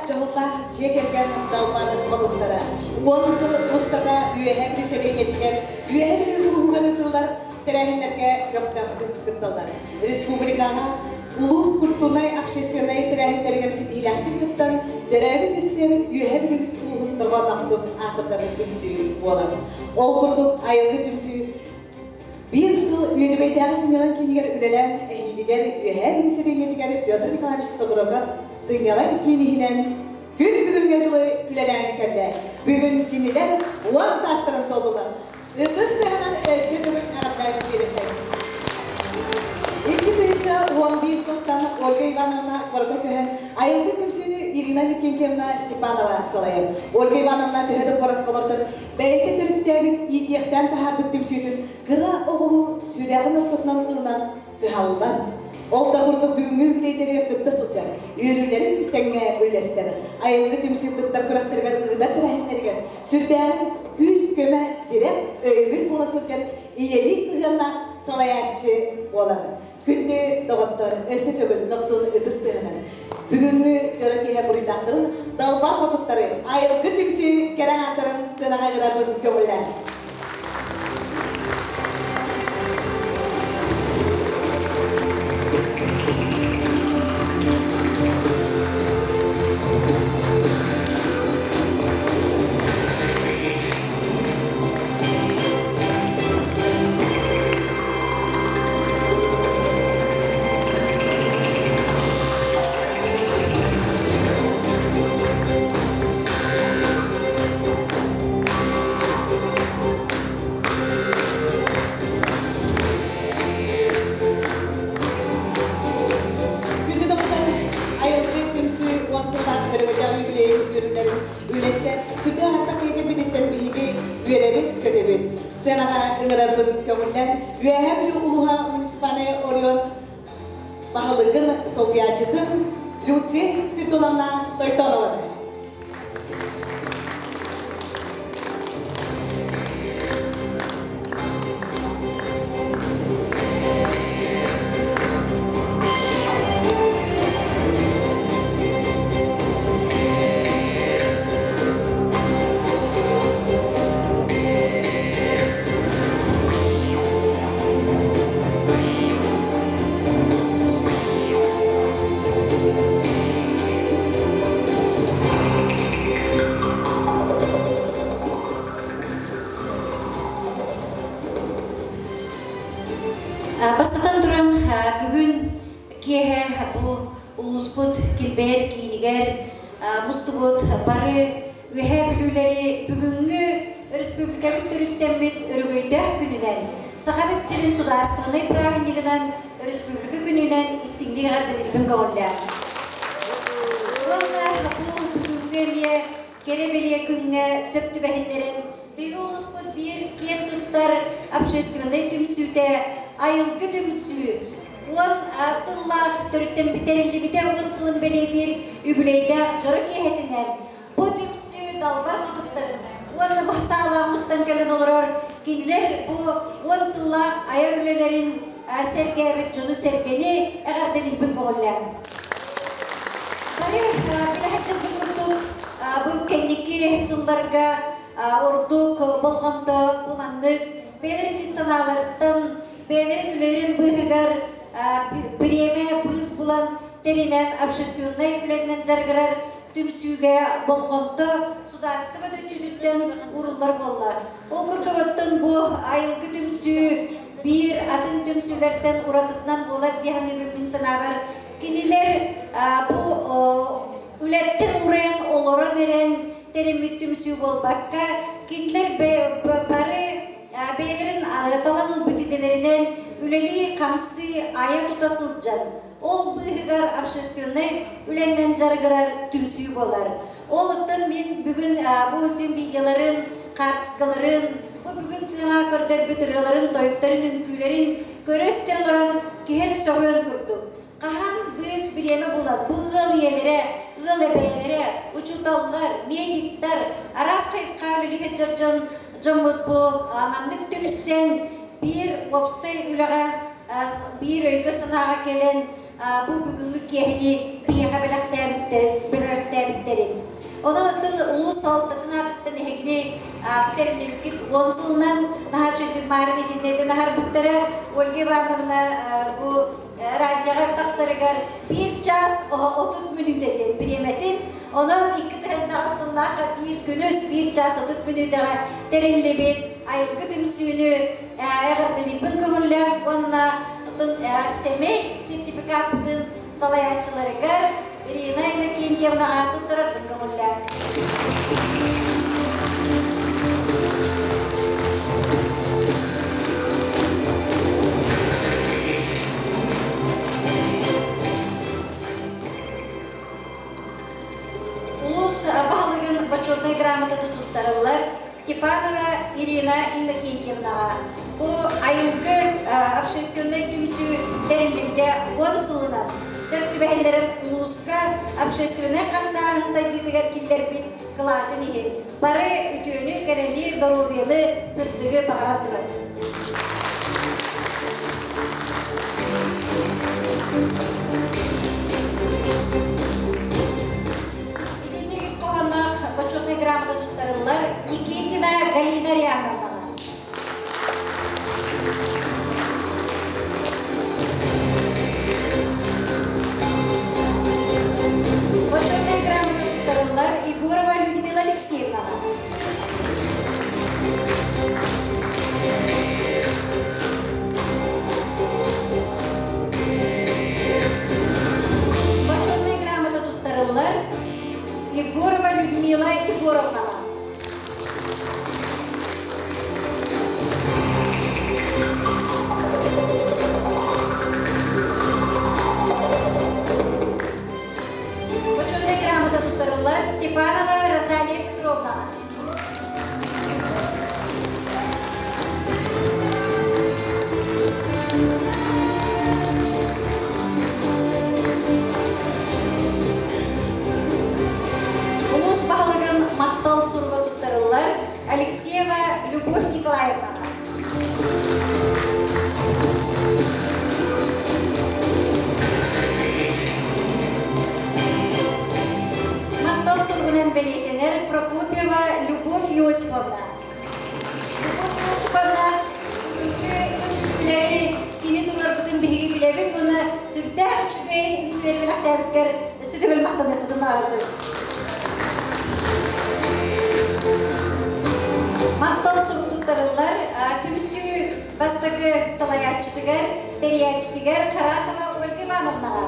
дьоһуннаах дьиэ кэргэн далбар хотуттара. Уон сыл устата Үөһээ Бүлүү сэлиэнньэтигэр Үөһээ Бүлүү улууһугар ыытыллар тэрээһиннэргэ көхтөөхтүк кытталлар. Республикаҕа улуус культурнай общественнай тэрээһиннэригэр ситиһиилээхтик кыттан, төрөөбүт-үөскээбит Үөһээ Бүлүүбүт улууһун дорҕоонноохтук аатырдар түмсүү буолар. Ол курдук айылгы түмсүү Биир сыл Үөдүгэйдээҕи сынньалаҥ киинигэр үлэлээн эһиилигэр Үөһээ Бүлүү сэлиэнньэтигэр Петр Николаевич Тобуроков сынньалаҥ киин иһинэн күн бүгүҥҥэ дылы үлэлээн кэллэ. Бүгүн кинилэр уон саастарын туоллулар. Ытыс тыаһынан өссө төгүл эҕэрдэлээн биэриэххэйиҥ. 2011 сылтан Ольга Ивановна куоракка көһөн айылгы түмсүүнү Ирина Никентьевна Степанова салайар. Ольга Ивановна төһө да куоракка олордор Бэйэтэ төрүттээбит, иитиэхтээн таһаарбыт түмсүүтүн кыра оҕолуу сүрэҕин ортотунан ылынан кыһаллар. Ол да курдук бүгүҥҥү үбүлүөйдэригэр кытта сылдьар, үөрүүлэрин тэҥҥэ үллэстэр, айылгы түмсүү кыттар күрэхтэригэр ыытар тэрээһиннэригэр сүрдээҕин күүс-көмө, тирэх, өйөбүл буола сылдьар ийэлии сыһыаннаах салайааччы буолар. Күндү доҕоттор, өссө төгүл дохсун ытыс тыаһынан бүгүҥҥү дьоро киэһэ буруйдаахтарын далбар хотуттары айылгы түмсүү кэрэ аҥаардарын сыанаҕа ыҥырарбын көҥүллээн. Күндү доҕоттор, айылгы түмсүү уон сыллаах өрөгөйдөөх юбилейын үөрүүлэрин үллэстэ сүрдээх элбэх киһи кэлбититтэн биһиги үөрэбит, көтөбүт. Сценаҕа ыҥырарбын көҥүллээн, Үөһээ Бүлүү улууһа муниципальнай оройуон баһылыгын солбуйааччытын Люция Спиридоновна Тойтонованы. Бастатан туран, бүгүн киэһэ бу улууспут килбэйэр киинигэр мустубут бары Үөһээ Бүлүүлэри бүгүҥҥү өрөспүүбүлүкэбит төрүттэммит өрөгөйдөөх күнүнэн, Сахабыт сирин судаарыстыбаннай бырааһынньыгынан Өрөспүүбүлүкэ күнүнэн истиҥник эҕэрдэлиирбин көҕүллээн. Уонна бу бүгүҥҥү эмиэ кэрэ-бэлиэ күҥҥэ сөп түбэһиннэрэн биһиги улууспут биир киэн туттар общественнай түмсүүтэ Айылгы түмсүү уон сыллаах төрүттэммит тэриллибитэ уон сылын бэлиэтиир үбүлүөйдээх дьоро киэһэтинэн бу түмсүү далбар хотуттарын уонна бу саалаҕа мустан кэлэн олорор кинилэр бу уон сыллаах айар үлэлэрин сэргээбит дьону-сэргэни эҕэрдэлиирбин көҕүллээн. Бары билэһит дьылбыт курдук бу кэнники сылларга ордук болҕомто бу маннык бэйэлэрин ис санааларыттан бэйэлэрин үлэлэрин быыһыгар бириэмэ быыс булан тэринэн общественнай үлэнэн дьарыгырар түмсүүгэ болҕомто судаарыстыба өттүтүттэн ууруллар буолла. Ол курдук оттон бу айылгы түмсүү биир атын түмсүүлэртэн уратытынан буолар дии саныыбын мин санаабар. Кинилэр бу үлэттэн уурайан олорон эрэн тэриммит түмсүү буолбакка, кинилэр бары бэйэлэрин талан ылбыт идэлэринэн үлэлии-хамсыы, айа-тута сылдьан, ол быыһыгар общественнай үлэннэн дьарыгырар түмсүү буолар. Ол оттон мин бүгүн бу тим видеоларын, хаартыскаларын, бу бүгүн сыанаҕа көрдөрбүт ырыаларын, тойуктарын, үҥкүүлэрин көрө-истэ олорон киһи эрэ сөҕүөн курдук. Хаһан быыс бириэмэ булан бу ыал ийэлэрэ, ыал эбээлэрэ, учууталлар, медиктар, араас хайысхаҕа үлэлиһэр дьон дьоммут бу маннык түмсэн биир уопсай үлэҕэ биир өйгө-санааҕа кэлэн бу бүгүҥҥү киэһэни биһиэхэ. биһиэхэ бэлэхтээбиттэрин. Онон оттон улуус салалтатын аатыттан эһигини бүтэриллибиккит 10 сылынан наһаа үчүгэй маарын итиннэтин аһарбыттара. Ольга Ивановна бу радиоҕа тахсарыгар биир час 30 мүнүүтэтин бириэмэтин, онон 2008 сыллаахха биир күнүс биир час 30 мүнүүтэҕэ тэриллибит айылгы түмсүүнү эҕэрдэлиирбин көҥүллээх уонна сэмэй сертификаппытын салайааччыларыгар Ирина Иннокентьевнаҕа туттарарбын көҥүллээх. Улуус баһылыгын бочуотунай грамотата туттарыллар Степанова Ирина Иннокентьевнаҕа. Бу айылгы общественнай түмсүү тэриллибитэ 10 сылынан сөп түбэһиннэрэн улууска общественнай хамсааһын сайдыытыгар киллэрбит кылаатын иһин бары үтүөнү, кэрэни, доруобуйаны, сырдыгы баҕаран турар. Итинник ис хоһоонноох бочуотунай грамота туттарыллар Никитина Галина Риановнаҕа. Бочуотунай грамота туттарыллар Егорова Людмила Алексеевнаҕа. Бочуотунай грамота туттарыллар Егорова Людмила Егоровнаҕа. Бочуотунай грамота туттарыллар Степанова Розалия Петровнаҕа. Улуус баһылыгын махтал суруга туттарыллар Алексеева Любовь Николаевнаҕа. Махтал суругунан бэлиэтэнэр Прокопьева Любовь Иосифовна. Любовь Иосифовна бүгүҥкү үҥкүүлэри кини туруорбутун биһиги билэбит уонна сүрдээх үчүгэй үҥкүүлэри бэлэхтээбиккэр өссө төгүл махтаныахпытын баҕарабыт. Махтал сурук туттарыллар түмсүү бастакы салайааччытыгар, тэрийээччитигэр Харахова Ольга Ивановнаҕа.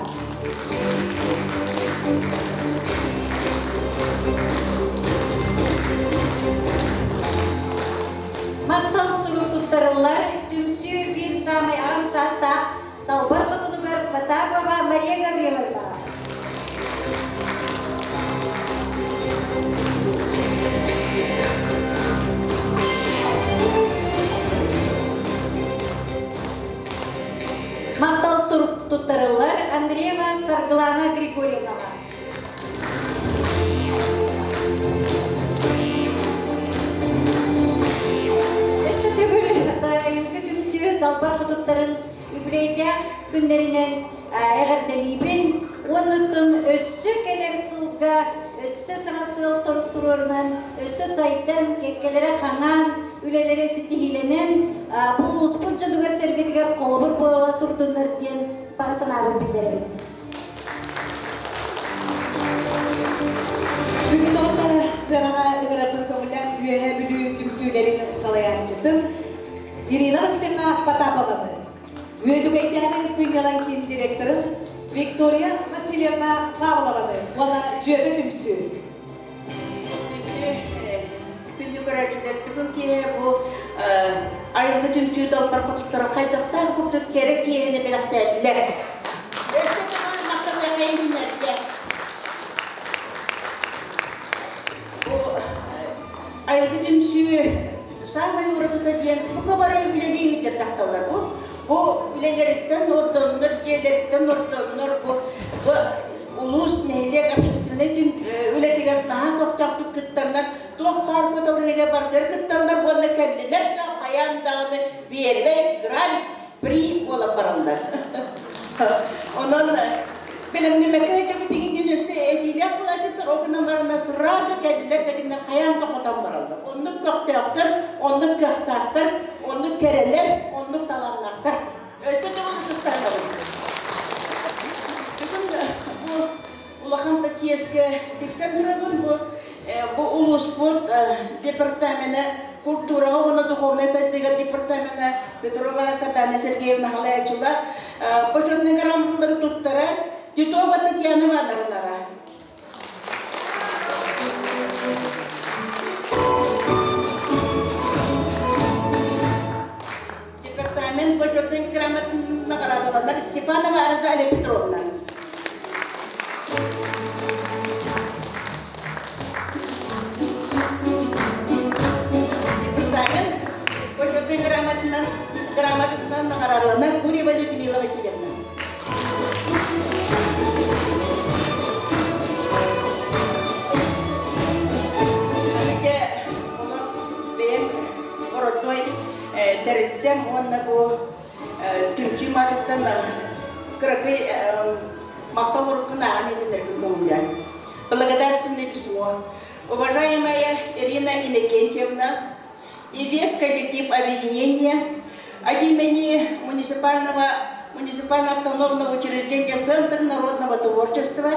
Махтал сурук туттарыллар түмсүү биир саамай аҕам саастаах Далбар хотунугар Потапова Мария Гавриловнаҕа. Махтал сурук туттарыллар Андреева Саргылана Григорьевнаҕа. Өссө төгүл айылгы түмсүү далбар хотуттарын үбүлүөйдээх күннэринэн эҕэрдэлиибин уонна өссө кэлэр сылга өссө саҥа сыал-сорук туруорунан, өссө сайдан, кэккэлэрэ хаҥаан, үлэлэрэ ситиһиилэнэн, бу улууспут дьонугар-сэргэтигэр холобур буола турдуннар диэн баҕа санаабын биллэрэбин. Күндү доҕоттор, сыанаҕа ыҥырарбын көҥүллээн Үөһээ Бүлүү түмсүүлэрин салайааччытын Ирина Васильевна Потапованы, Үөдүгэйдээҕи сынньалаҥ киин директорын Виктория Васильевна Павлованы уонна Дьүөгэ түмсүү. Күндү көрөөччүлэр, бүгүн киэһэ бу айылгы түмсүү далбар хотуттара хайдахтаах курдук кэрэ киэһэни бэлэхтээтилэр. Өссө даҕаны махтаныаххайын күннэргэ. Бу айылгы түмсүү саамай уратыта диэн бука бары үлэлии сылдьар дьахталлар бу. Бу үлэлэриттэн ордоннор, дьиэлэриттэн ордоннор бу, бу улуус, нэһилиэк общественнай үлэтигэр наһаа көхтөөхтүк кыттаннар, туох баар куоталаһыыга барытыгар кыттаннар уонна кэллилэр да хайаан даҕаны первый гран при буолан бараллар. Онон бэлэмнэммэккэ өйдөбүт этиилээх буолааччыттар, ол гынан бараннар сразу кэллилэр да кинилэр хайаан да хотон бараллар. Оннук көхтөөхтөр, оннук кыахтаахтар, оннук кэрэлэр, оннук талааннаахтар. Өссө төгүл ытыстаһынабын. Бүгүн бу улахан да чиэскэ тиксэн турабын. Бу бу улууспут департамена культураҕа уонна духовнай сайдыыга департамена Петрова Сардана Сергеевна халайааччылар почетный грамоталары туттарар Титова Татьяна Ивановнаҕа. Департамент почетной грамотатын наҕараадаланар Степанова Розалия Петровна. Департамент почетной грамотынан грамотатынан наҕараадаланар Гурьева Людмила Васильевна. Аныгы олох бэйэм родной тэрилтэм уонна бу түмсүү маатыттан кыракый махтал уруккун ааҕан иһитиннэрбин көҥүллээн. Благодарственное письмо. Уважаемая Ирина Иннокентьевна и весь коллектив объединения от имени муниципального муниципально-автономного учреждения Центр народного творчества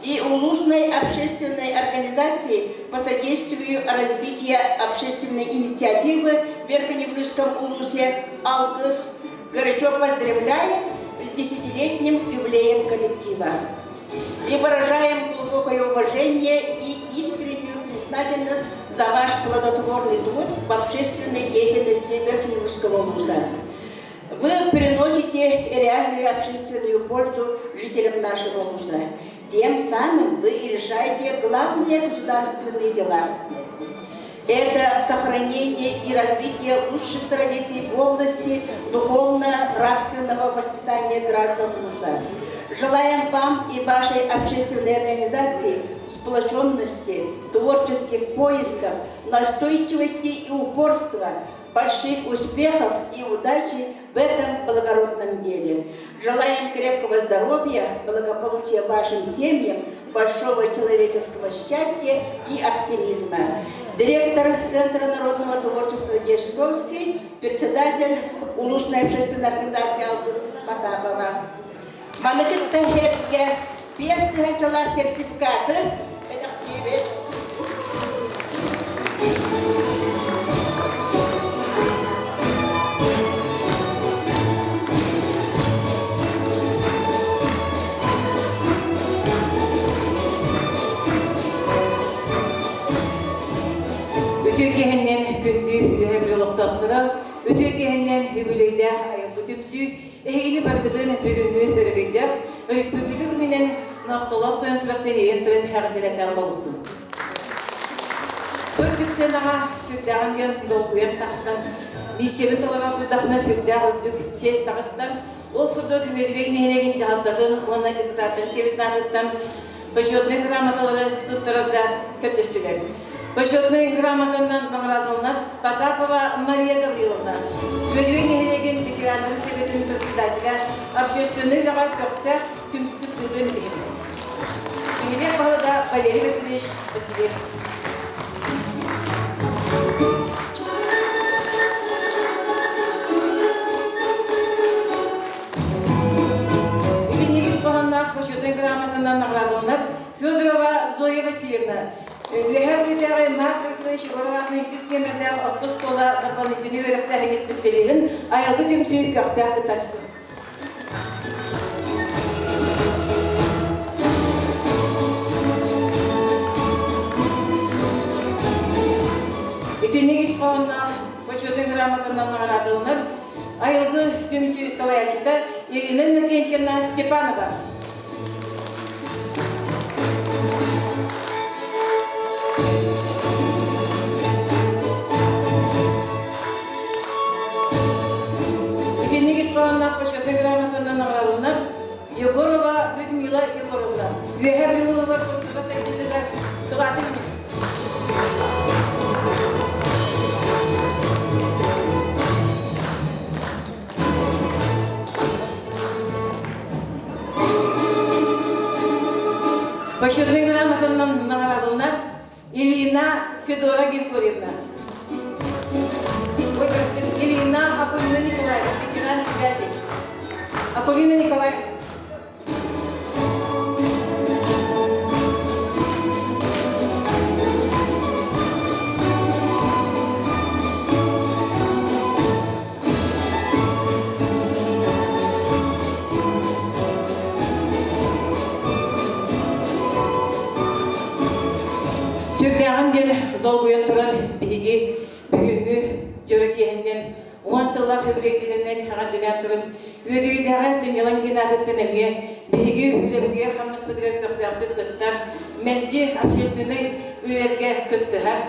и Улусной общественной организации по содействию развития общественной инициативы в Верхнеблюзском Улусе «Алгыс» горячо поздравляем с десятилетним юбилеем коллектива и выражаем глубокое уважение и искреннюю признательность за ваш плодотворный труд в общественной деятельности Верхнеурского УЛУСа. Вы приносите реальную общественную пользу жителям нашего УЛУСа. Тем самым вы и решаете главные государственные дела. Это сохранение и развитие лучших традиций в области духовно-нравственного воспитания граждан УЛУСа. Желаем вам и вашей общественной организации сплоченности, творческих поисков, настойчивости и упорства, больших успехов и удачи в этом благородном деле. Желаем крепкого здоровья, благополучия вашим семьям, большого человеческого счастья и оптимизма. Директор Центра народного творчества Дешковский, председатель Улусной общественной организации «Алгыс» Потапова. Маны кытта эргэ 5 тыһыынчалаах сертификаты бэлэхтиибит. Үтүө киэһэннэн күндү үөһэ бүлүү олохтоохторо, үтүө киэһэннэн үбүлүөйдээх айылгы түмсүү, эһигини барытытын бүгүҥҥү өрөгөйдөөх республика күнүнэн нохтолоох тойон сүрэхтэн ийэн туран эҕэрдэлэтэн болуктун. Үрдүк сыанаҕа сүрдээҕин диэн долгуйан тахсан, миссиябын толорон турдахпына сүрдээх үрдүк чиэс таҕыста. Ол курдук Үөдүгэй нэһилиэгин дьаһалтатын уонна депутаттар сэбиэтин аатыттан почетнай грамоталары туттарарга көрдөстүлэр. Почетнай грамотанан наҕараадаланар Потапова Мария Гавриловна, Үөдүгэй нэһилиэгин ветераннарын сэбиэтин председателэ, общественнай үлэҕэ көхтөөх түмсүк тыытын иһин. Нэһилиэк баһылыга Валерий Васильевич Васильев. Итинник ис хоһоонноох почетнай грамотанан наҕараадаланар Федорова Зоя Васильевна, Үөһээ Бүлүүтээҕи Марк Григорьевич Егороваахын үс нүөмэрдээх орто оскуола дополнительнай үөрэхтээһиҥҥэ специалиһын айылгы түмсүү көхтөөх кыттааччыта. Итинник ис хоһоонноох почетнай грамотанан наҕараадаланар айылгы түмсүү салайааччыта Ирина Иннокентьевна Степанова. Итинник ис хоһоонноох почетнай грамотанан наҕараадаланар Егорова Людмила Егоровна. Үөһээ Бүлүү культура сайдыытыгар кылаатын Почетный Федора Григорьевна. Ой, простите, Ильина Акулина Николаевна, ветеран связи. Акулина Николаевна. Сүрдээҕин диэн долгуйан туран биһиги бүгүҥҥү дьоро киэһэнинэн уон сыллаах үбүлүөйдэринэн эҕэрдэлээн туран үөдүйдээҕи сынньалаҥ киин аатыттан эмиэ биһиги үлэбитигэр-хамнаспытыгар көхтөөхтүк кыттар, мэлдьи общественнай үлэлэргэ кыттыһар,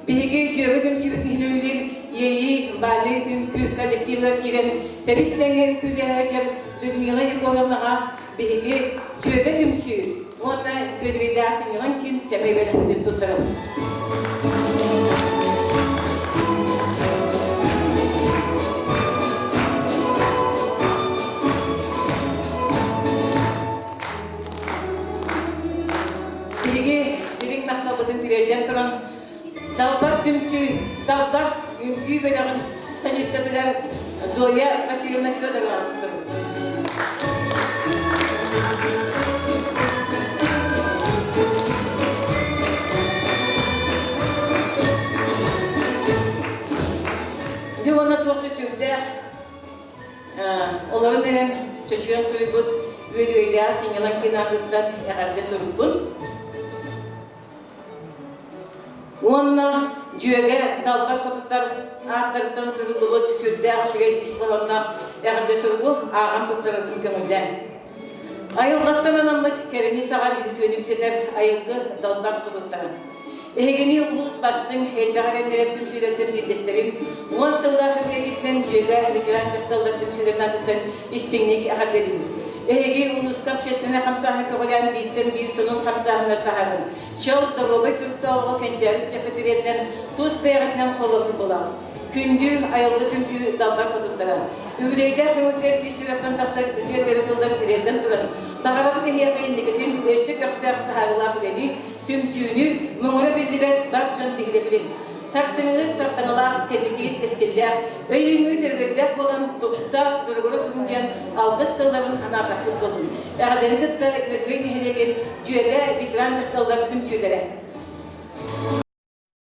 Биһиги дьүөгэ түмсүүбүт иһин үлэлиир Иэйии бальнай үҥкүү коллективыгар киирэн тэбис тэҥҥэ үҥкүүлэһэригэр Людмила Егоровнаҕа биһиги дьүөгэ түмсүү уонна үөдүгэйдээх сынньалаҥ киин сэмэй бэлэхпитин туттарабыт. Биһиги дириҥ махталбытын тириэрдэн туран Далбар түмсүү, Далбар үҥкүү бөлөҕүн солисткатыгар Зоя Васильевна Федорова туттарбыт. Дьэ уонна туох да сүрдээх олорун эрэн чочуйан суруйбут үөдүгэйдээх сынньалаҥ киин аатыттан эҕэрдэ сурукпун. Уонна дьүөгэ далбар хотуттар ааттарыттан суруллубут сүрдээх үчүгэй ис хоһоонноох эҕэрдэ суругу ааҕан туттарарбын көҥүллээн. Айылҕаттан анаммыт кэрэни саҕар үтүөнү үксэтэр айылгы далбар хотуттара. Эһигини улуус бастыҥ элбэх эрэннэрэр түмсүүлэртэн биирдэстэрин уон сыллаах үбүлүөйгүтүнэн дьүөгэ ветеран дьахталлар түмсүүлэрин аатыттан истиҥник эҕэрдэлиибит. Эһиги улууска общественнай хамсааһыны көҕүлээн бииртэн биир сонун хамсааһыннар таһааран, чөл доруобай туруктаах оҕо кэнчээри ыччакка тириэрдэн тус бэйэҕитинэн холобур булаҕыт. Күндү айылгы түмсүү далбар хотуттара. Үбүлүөйдээх өҥөтүгэр ис сүрэхтэн тахсар үтүө кэрэ тыллары тириэрдэн туран, таҕарабыт эһиэхэ инникитин өссө көхтөөх таһаарыылаах үлэни, түмсүүнү муҥура биллибэт бар дьон биһирэбилин, сарсыҥҥыт сартаҥалаах кэнникигит кэскиллээх, өйүүҥҥүт өрөгөйдөөх буолан тупса, туругура турун диэн алгыс тылларын анаатахпыт буоллун. Эҕэрдэни кытта Үөдүгэй нэһилиэгин дьүөгэ ветеран дьахталлар түмсүүлэрэ.